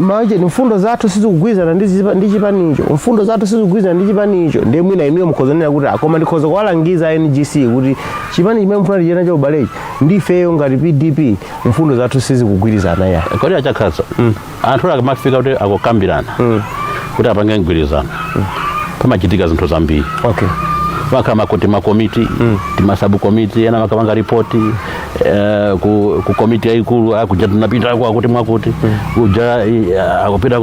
maje mfundo zathu sizikugwirizana ndi chipanicho, mfundo zathu sizikugwirizana ndi chipanicho. Ndiye mwina inuyo mukhoza kunena kuti, "Koma ndikhoza kuwalangiza NGC kuti chipani chimene mufuna tichite nacho ubalechi, ndifeyo ngati PDP mfundo zathu sizikugwirizana ya." Kodi achakhaza, anthu akamafika kuti akukambirana kuti apange mgwirizano, pamachitika zinthu zambiri. Pakama kuti makomiti, tima subcommittee, ena makamanga ripoti ku komiti yayikulu, akuja tunapita akuti mwakuti kuja, akupita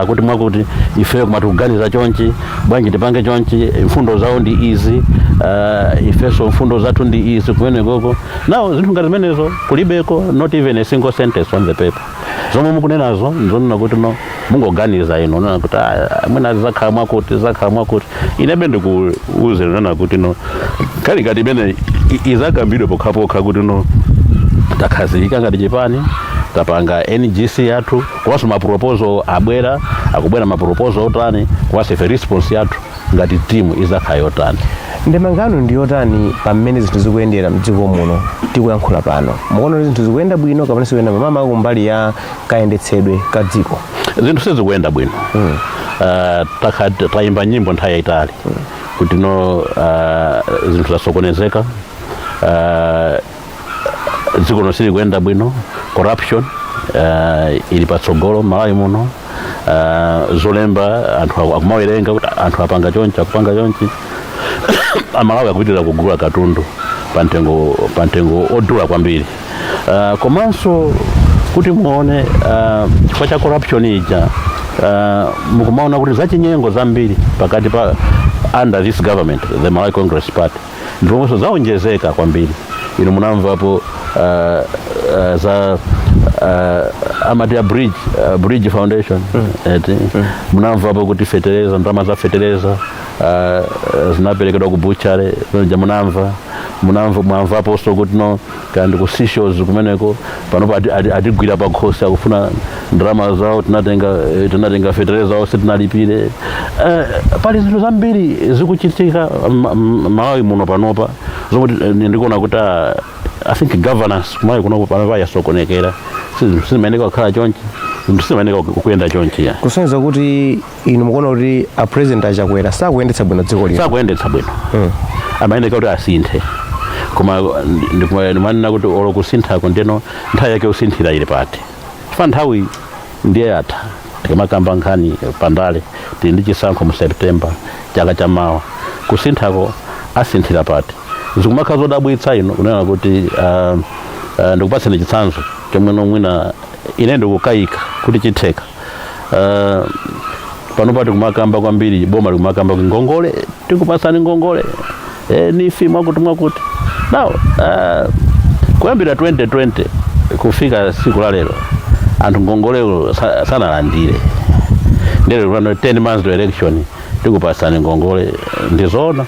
akuti mwakuti, ifeyo kumati kuganiza chonchi, bwanji tipange chonchi, mfundo zawo ndi izi, ifeso mfundo zathu ndi izi kumene koko. Now, zinthu ngati zimenezo kulibeko, not even a single sentence on the paper. Zomwe mukunenazo nzonena kuti no, mungoganiza ino nena kuti mwina zakhala mwakuti, zakhala mwakuti. Inebe ndikuuze nena kuti no, kali ngati imene izakambidwe pokhapokha kuti no, takhazikika ngati chipani, tapanga NGC yathu, komanso ma proposal abwera, akubwera ma proposal otani, komanso ife response yathu ngati timu izakhala yotani. Ndemangano ndi yotani pamene zinthu zikuyendera mdziko muno tikuyankhula pano? Mukuona kuti zinthu zikuyenda bwino kapena zikuyenda mama kumbali ya kayendetsedwe ka dziko? Zinthu sizikuyenda bwino. Tayimba nyimbo nthawi yayitali kuti no, zinthu zasokonezeka, dziko lino silikuyenda bwino, corruption ili patsogolo Malawi muno. Zolemba anthu akumawerenga kuti anthu apanga chonchi, akupanga chonchi, Amalawi akupitirira kugula katundu pa mtengo odula kwambiri. Komanso kuti muone, chifukwa cha corruption ija, mukumaona kuti zachinyengo zambiri pakati pa under this government, the Malawi Congress Party, ndiponso zaonjezeka kwambiri. Inu munamvapo za amati a Bridge Foundation, eti? Munamvapo kuti fetereza, ndalama za fetereza zinaperekedwa ku butchery ja, munamva. Munamva, mwamvaponso kuti no, kandi ku Seychelles kumeneko panopo atigwira pakhosi, akufuna ndalama zawo. Tinatenga tinatenga fetereza zawo, sitinalipire. Pali zinthu zambiri zikuchitika Malawi muno panopa zomwe ndikuona kuti I think governance kumalawi kuno panopa yasokonekera. Sizimayeneka kukhala chonchi, zinthu sizimayeneka kuyenda chonchi ya. Kusonyeza kuti inu mukuona kuti a President Achakwera sakuyendetsa bwino dziko lino? Sakuyendetsa bwino. Amayeneka kuti asinthe, koma ndimanena kuti olo kusinthako, ndeno nthawi yake usinthira ili pati? Chifukwa nthawi ndiye yatha. Tikamakamba nkhani pandale, tili ndi chisankho mu September chaka chamawa. Kusinthako asinthira pati? Zikumakhala zodabwitsa ino kunena kuti ndikupatseni chitsanzo chomwe mwina ine ndikukayika kuti chitheka. Pano pati kumakamba kwambiri, boma likumakamba kuti ngongole, tikupasani ngongole, nifi mwakuti mwakuti. Now kuyambira 2020 kufika siku la lero anthu ngongoleo sanalandire. Ndero pano 10 months to election tikupasani ngongole, ndizoona?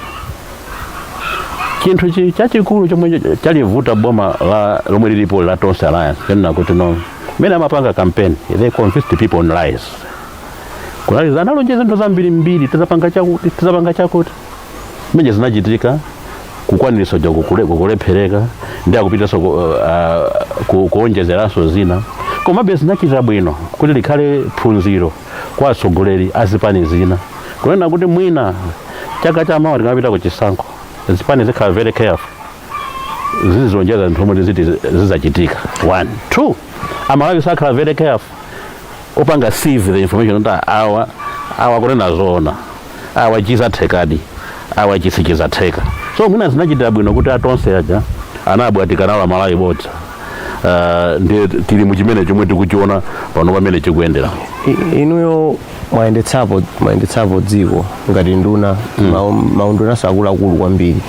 Chinthu chachikulu chomwe chalivuta boma la lomwe lilipo la Tonse Alliance, kunena kuti no, mmene amapanga campaign, they convinced people on lies. Kunali analonjeza zinthu zambiri mbiri, tizapanga chakuti, tizapanga chakuti. Mmenye zinachitika kukwaniritsa ja kukulephereka, ndi akupitanso kuonjezeranso zina. Komabe zinachita bwino kuti likhale phunziro kwa atsogoleri a zipani zina, kunena kuti mwina chaka chamawa tikamapita ku chisankho, zipani zikhala very careful, zizilonjeza zinthu zomwe ziti zizachitika. One, two, Amalawi sakhala very careful opanga sieve the information kuti awa, awa kunena zoona, awa chizathekadi, awa chisichizatheka. So mwina zinachitira bwino kuti atonse aja anabwatikana Malawi bodza. Ndiye tili muchimene chomwe tikuchiona pano pamene chikuyendera. Inuyo mwayendetsapo dziko ngati nduna, maundunaso akuluakulu kwambiri.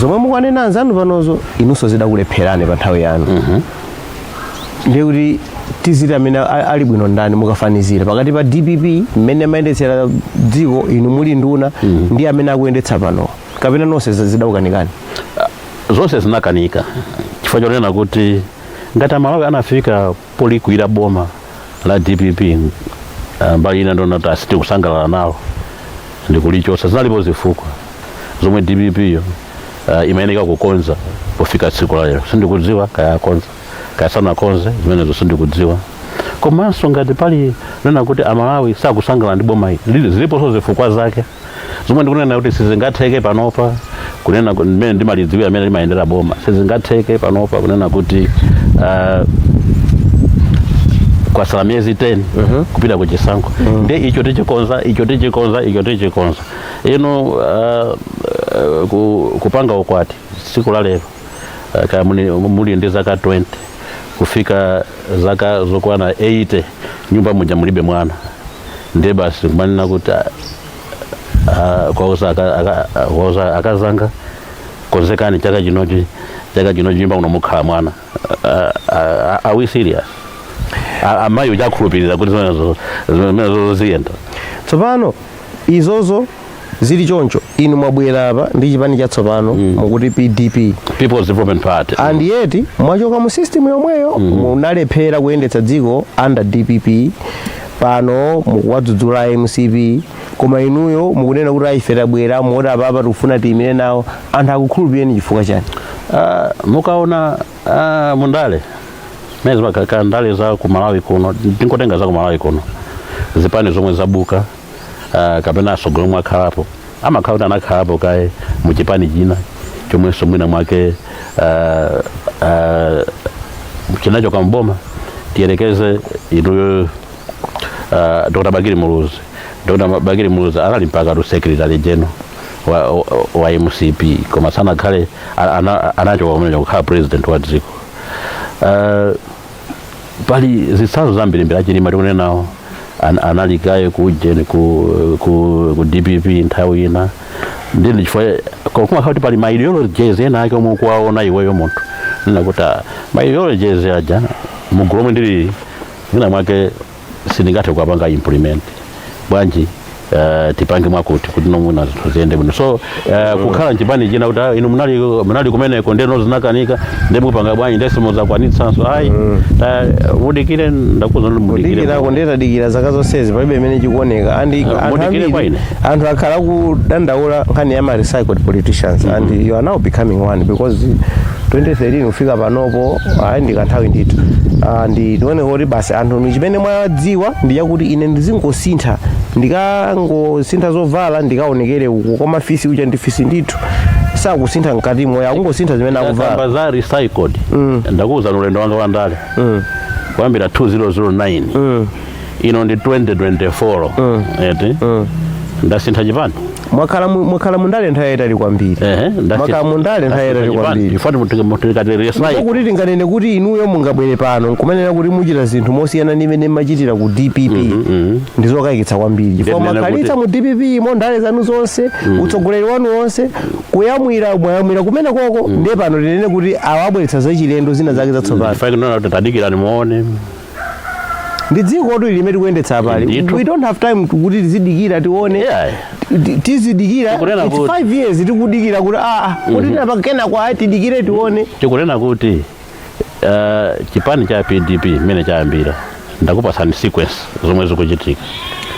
Zomwe mukanena anzanu panozo, inunso zidakulepherani pa nthawi yanu. Ndiye kuti tiziti amene ali bwino ndani, mukafanizira pakati pa DPP mmene amayendetsera dziko inu muli nduna ndi amene akuyendetsa pano, kapena nonse zidakukanikani? Zonse zinakanika, chifukwa chonena kuti ngati Amalawi anafika polikwira boma la DPP, mbali ina ndona kuti asitikusangalala nawo ndikulichosa, zinalipo zifukwa zomwe DPP yo imayeneka kukonza pofika tsiku la lero. Sindikudziwa kaya akonza kaya sanakonze, zimenezo sindikudziwa. Komanso ngati pali nena kuti Amalawi sakusangalala ndi boma ili, ziliponso zifukwa zake zomwe ndikunena kuti sizingatheke panopa kunena mmene ndimalidziwira amene limayendera boma. Sizingatheke panopa kunena kuti kwasala miyezi 10 kupita ku chisankho, ndi icho tichikonza, icho tichikonza, icho tichikonza. Ino kupanga ukwati tsiku la lero, kaya muli ndi zaka 20 kufika zaka zokwana 80, nyumba muja mulibe mwana, ndiye basi kumanena kuti kwauza akazanga, "Konzekani, chaka chinochi, chaka chinochi nyumba muno mukhala mwana." Are we serious? Amayi uchakhulupirira kuti zimenezo ziyenda? Tsopano izozo zili choncho, inu mwabwera apa ndi chipani chatsopano, mukuti PDP. People's Development Party. And yet mwachoka mu system yomweyo munalephera kuyendetsa dziko under DPP. Pano mukuwadzudzula MCP, koma inuyo mukunena kuti ife tabwera moti apapa tikufuna tiyimire nawo. Anthu akukhulupireni chifukwa chani? Mukaona mundale mene zimakhala ndale za ku Malawi kuno, tingotenga za ku Malawi kuno, zipani zomwe zabuka kapena atsogoleri omwe akhalapo, amakhala kuti anakhalapo kaye muchipani china chomwenso mwina mwake chinachoka mboma. Tiyerekeze inuyo, Dr. Bakili Muluzi. Dr. Bakili Muluzi anali mpaka tu secretary general wa MCP, koma sanakhale anachoka kumene kukhala president wa dziko. Pali zitsanzo zambirimbiri. Achilima tikunenawo anali kaye ku ku DPP nthawi ina. Ndili chifukwa kumakhala kuti pali ma ideologies ena ake omwe ukuwaona iweyo munthu, nena kuti ma ideologies aja mugulu omwe ndili mwina mwake sindingathe kuwapanga implement, bwanji Tipange mwakuti kuti nomuna zinthu ziyende bwino. So kukhala mchipani china kuti, "Ah, inu munali kumeneko, ndeno zinakanika, ndi mupanga bwanji, ndese muzakwanitsanso?" Ayi, mudikire, ndakuza kuti mudikire. Kudikirako ndetadikira zaka zonsezi, palibe imene chikuoneka. And anthu Mudikire kwa ambiri ine. Anthu akhala kudandaula nkhani ya ma recycled politicians, and you are now becoming one, because 2013 kufika panopo, ayi, ndi kanthawi ndithu. Ah, ndi tione kuti basi anthu chimene mwadziwa ndi chakuti ine ndizingosintha, ndikangosintha zovala ndikaonekere uku, koma fisi uja ndi fisi ndithu, sakusintha mkatimo, akungosintha zimene akuvala. Kamba za recycled, ndakuuza ulendo wanga wandale kuyambira 2009, ino ndi 2024, eti ndasintha chipani? Mwakhala mundale nthawi yayitali kwambiri. Ehe. Mwakhala mundale nthawi yayitali kwambiri. Tikati recycle Kuti tinganene kuti inuyo mungabwere pano nkumanena kuti muchita zinthu mosiyana ndi imene mmachitira ku DPP, ndi zokayikitsa kwambiri, chifukwa Ndinene mwakhalitsa mu DPP mo ndale zanu zonse, utsogoleri wanu wonse, kuyamwira mwayamwira kumene koko. Ndiye pano tinene kuti awabweretsa zachilendo zina zake zatsopano? Ndifaike kuti tadikirani muone. Ndi dziko tu limene tikuyendetsa apali. Ndithu. We don't have time kuti tizidikira tione. Tizidikira Tikunena it's kuti- 5 years tikudikira kuti kuti tinapakena kwa tidikire tione. Tikunena kuti chipani cha PDP mmene chayambira, ndakupasani sequence zomwe zikuchitika.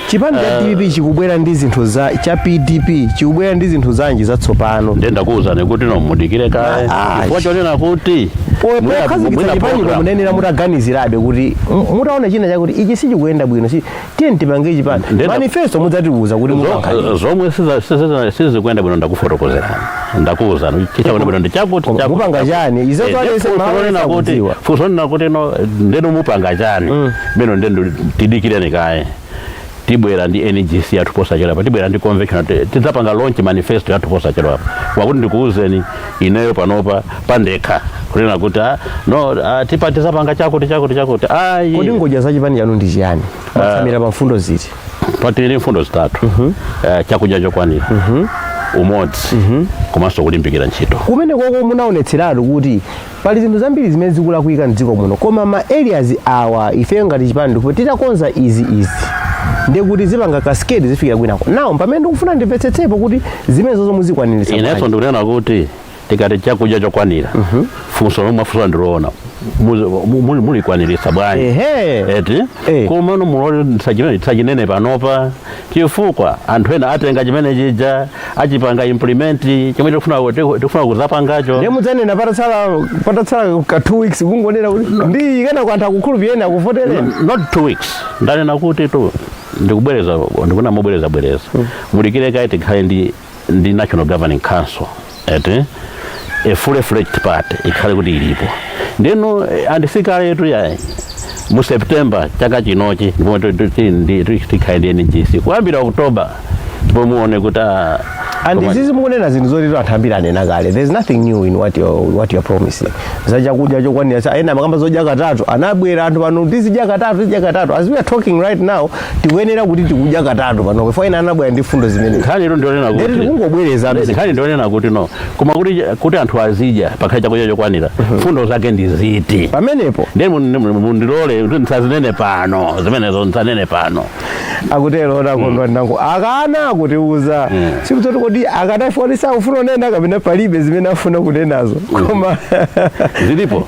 Chipani cha DPP chikubwera ndi zinthu za cha PDP chikubwera ndi zinthu zanji zatsopano? Ndiye ndakuwuzani kuti no, mudikire kaye, chifukwa chonena kuti Pokhazikitsa mwina chipanicho program. Munenera mutaganizirabe kuti mutaona china chakuti ichi sichikuyenda bwino, si tiye tipange chipani manifesto, mudzatiuza kuti mupankhani. Zomwe sizikuyenda bwino ndakufotokozerani, ndakuwuzani chichakuyenda bwino ndi chakuti, Koma chakuti, mupanga chakuti. chani? Izo Ndiye zalese funso Malawi lonena kuti sakudziwa. Funso lonena kuti no, ndeno mupanga chani beno, ndendo tidikireni kaye. Tibwera ndi NGC yathu posachedwa, tibwera ndi convention, tidzapanga launch manifesto yathu posachedwa. Wakuti ndikuwuzeni ineyo panopa pandekha kunena kuti no, tipa tizapanga chakuti, chakuti, chakuti, ayi. Kodi ngodya za chipani chanu ndi chiyani? Mwatsamira pa mfundo ziti? Patili mfundo zitatu: chakudya chokwanira, umodzi, komanso kulimbikira ntchito. Kumene koko munaonetseratu kuti pali zinthu zambiri zimene zikulakwika mdziko muno, koma ma areas awa ifeyo ngati chipani ndipo titakonza izi izi, ndiye kuti zipanga cascade zifikira kwinako. Nawo pamene ndikufuna ndimvetsetsepo kuti zimene zozo muzikwaniritsa Inenso bwanji? ndikunena kuti tikati chakudya chokwanira, funso lomwe mwafunsa ndiloona, mulikwaniritsa bwanji? Ehe. Eti? Eh. Komano mulole tisachinene panopa, chifukwa anthu ena atenga chimene chija achipanga implement chomwe tikufuna kuzapangacho. Ndiye mudzanena patatsala ka 2 weeks, kungonena kuti ndi kana ku anthu akukhulupireni, akuvotereni? Not 2 weeks. Ndanena kuti tu ndikubwereza, ndikuna mobwereza bwereza, mulikire kaye tikhale ndi National Governing Council, eti, a fully fledged party ikhale kuti ilipo. Ndeno andisikaletu yayi, mu September chaka chinochi ndipo tikhale ndi NGC kuyambira October, ndipo muone kuti And izizi mukunena zinthu zoti anthu ambiri anena kale. There's nothing new in what you're promising. Zachakudya chokwanira, ena makamba zodya katatu, anabwera anthu pano, tizidya katatu, tizidya katatu. As we are talking right now, tikuyenera kuti tikudya katatu pano before ena anabwera ndi fundo zimene Nkhani ilo ndionena ndeti kuti tikungobwereza. Nkhani ndionena kuti no, koma kuti anthu azidya, pakhale chakudya chokwanira, fundo zake ndi ziti? Pamenepo. Ndiye mundilole kuti ndisazinene pano zimenezo, ndisanene pano. Akutero otakondwa nango akana kutiuza. Sikuti kodi akana sakufuna kunena kapena palibe zimene afuna kunenazo, koma Zilipo.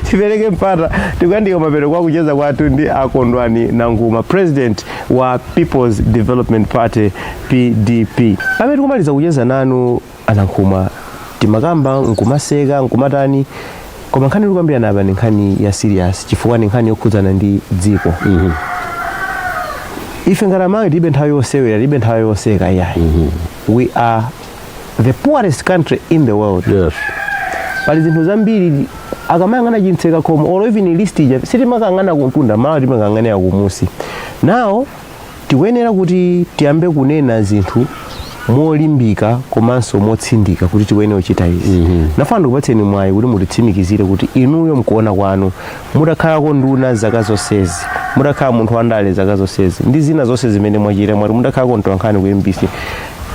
Tipereke mpata. Tikuyandika mapeto kwa kucheza kwathu ndi Akondwani Nankhumwa, president wa People's Development Party, PDP. Pamene tikumaliza kucheza nanu Anankhumwa, timakamba nkumaseka nkumatani, koma nkhani tikukambirana apa ni nkhani ya serious, chifukwa ni nkhani yokhudzana ndi dziko. Ife ngati Amalawi tilibe nthawi yosewera, tilibe nthawi yoseka iyayi. We are the poorest country in the world. Pali zinthu zambiri akamayang'ana chitseka khomo or even list ija, sitimakang'ana kuntunda mawa, timakang'anira kumusi. Now tikuyenera kuti tiyambe kunena zinthu molimbika komanso motsindika kuti tikuyenera kuchita izi. Nafuna ndikupatseni mwayi kuti mutitsimikizire kuti inuyo mkuona kwanu, mutakhalako nduna zaka zonsezi, mutakhala munthu wandale zaka zonsezi ndi zina zonse zimene mwachita, mwati mutakhalako mtolankhani ku MBC,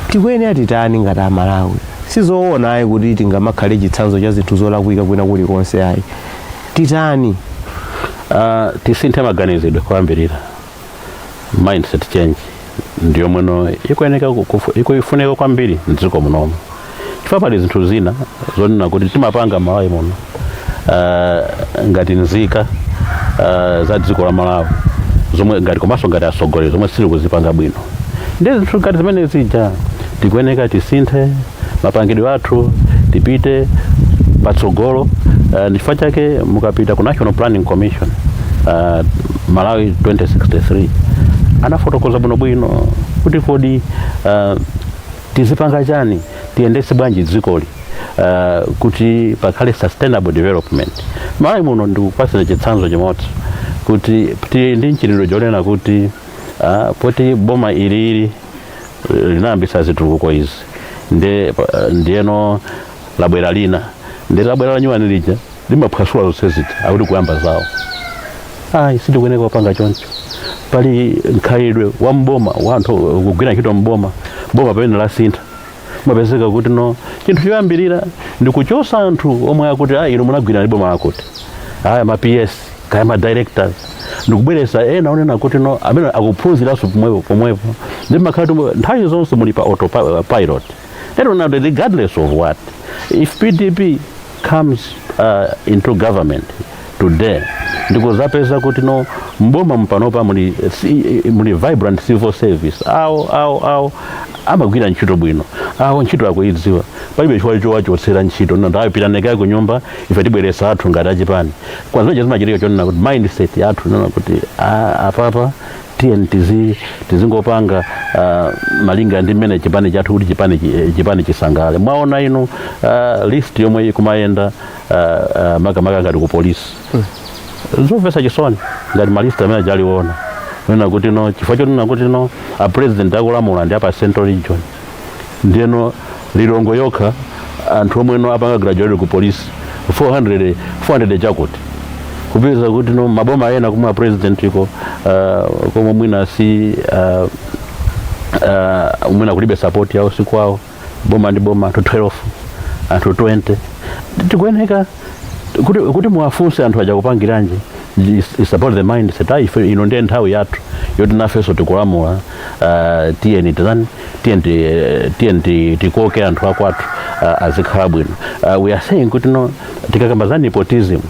tikuyenera titani ngati Amalawi? Sizoona ayi kuti tingamakhale chitsanzo cha zinthu zolakwika kwina kulikonse ayi. Titani? Tisinthe maganizidwe koyambirira, mindset change. Ndiyomweno ikuyeneka ikuifunika kwambiri mdziko munomu, chifukwa pali zinthu zina zonena kuti timapanga Malawi muno ngati nzika za dziko la Malawi, zomwe ngati komanso ngati atsogoleri, zomwe sitili kuzipanga bwino. Ndi zinthu ngati zimene zija tikuyeneka tisinthe mapangidwe athu, tipite patsogolo. Ndi chifukwa chake mukapita ku National Planning Commission, Malawi 2063 anafotokoza bwinobwino kuti kodi tizipanga chani, tiyendese bwanji dzikoli kuti pakhale sustainable development Malawi muno. Ndikupasira chitsanzo chimodzi kuti tili ndi mchitidwe chonena kuti poti boma ilili linayambisa zitukuko izi, ndiyeno labwera lina, ndi labwera la nyuwani lija limaphwasula zonse zija, akuti kuyamba zawo. Ayi, sitikuyeneka kupanga choncho. Pali mkhalidwe wa mboma wa anthu kugwira ntchito mboma. Boma pamene lasintha, mapezeka kuti no, chinthu choyambirira ndi kuchosa anthu omwe akuti, ah, inu munagwira ndi boma lakuti, aya ma PS kaya ma directors, ndikubweresa ena onena kuti no, amene akuphunziranso pomwepo pomwepo, ndi makhala kuti nthawi zonse muli pa autopilot. Lero now, regardless of what, if PDP comes into government today, ndikuzapeza kuti no, mboma mpanopa muli vibrant civil service, awo awo awo amagwira ntchito bwino, awo ntchito akuidziwa, palibe chifukwa chowachotsera ntchito. No, ndawapita nekaye ku nyumba, ife tibweresa athu ngati achipani. Kwa zimene zimachitika chonena kuti mindset yathu nona kuti apapa tiyeni tizingopanga malinga ndi mmene chipani chathu, kuti chipani chisangale. Mwaona inu list yomwe ikumayenda makamaka ngati ku polisi, zomvetsa chisoni ngati ma list amene ajaliona nena kuti no, chifukwa chonena kuti no, a president akulamula ndi apa Central Region, ndiyeno Lilongwe yokha anthu omweno apanga graduate ku police 400 400 chakuti, kupeza kuti no, maboma ena kumwe a president iko komwe mwina si mwina kulibe support yawo, sikwawo, boma ndi boma anthu 12, anthu 20. Tikuyeneka kuti muwafunse anthu aja kupangiranji. Is about the mindset. Ayi, ife ino ndiye nthawi yathu yoti nafenso tikulamula, tiyeni titani, tiyeni tikoke anthu akwathu azikhala bwino. We are saying kuti no, tikakamba za nepotism,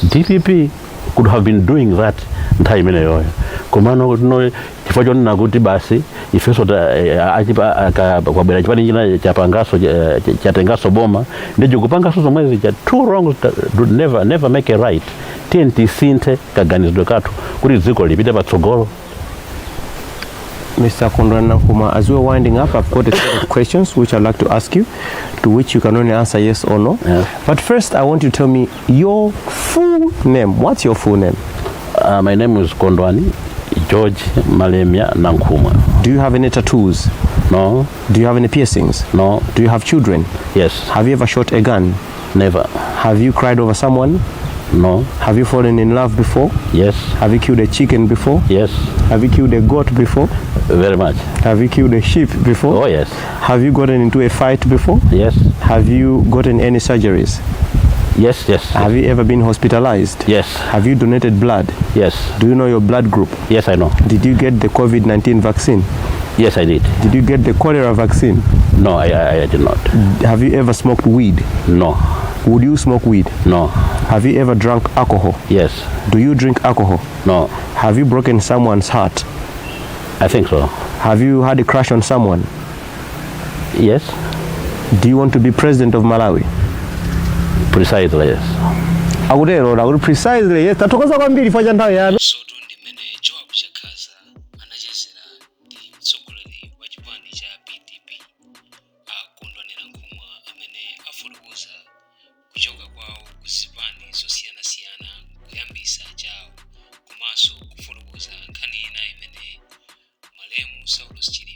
DPP could have been doing that nthawi imeneyoyo, komano kuti no, chifukwa chonena kuti basi ifenso kwabwera chipani china chapangaso chatengaso boma, ndi chikupangaso zomwezi cha two wrongs do never, never make a right. Tiye tisinthe kaganizidwe kathu kuti dziko lipite patsogolo. Mr. Kondwani Nankhumwa, as we're winding up, I've got a set of questions which I'd like to ask you, to which you can only answer yes or no. But first, I want you to tell me your full name. What's your full name? My name is Kondwani George Malemia Nankhumwa. Do you have any tattoos? No. Do you have any piercings? No. Do you have children? Yes. Have you ever shot a gun? Never. Have you cried over someone? No. Have you fallen in love before? Yes. Have you killed a chicken before? Yes. Have you killed a goat before? Very much. Have you killed a sheep before? Oh, yes. Have you gotten into a fight before? Yes. Have you gotten any surgeries? Yes. Have you ever been hospitalized? Yes. Have you donated blood? Yes. Do you know your blood group? Yes, I know. Did you get the COVID 19 vaccine? Yes, I did. Did you get the cholera vaccine? No, I did not. Have you ever smoked weed? No. Would you smoke weed? No. Have you ever drunk alcohol? Yes. Do you drink alcohol? No. Have you broken someone's heart? I think so. Have you had a crush on someone? Yes. Do you want to be president of Malawi? Precisely, yes. Akutero akuti precisely yes. Tathokoza kwambiri chifukwa cha nthawi yanu. Sotu ndi mmene Joab Chakhaza anachezera ndi mtsogoleri wa chipani cha PDP, a Kondwani Nankhumwa, amene afotokoza kuchoka kwawo ku zipani zosiyanasiyana kuyambisa chawo, komanso kufotokoza nkhani ina imene malemu Saulos Chilima.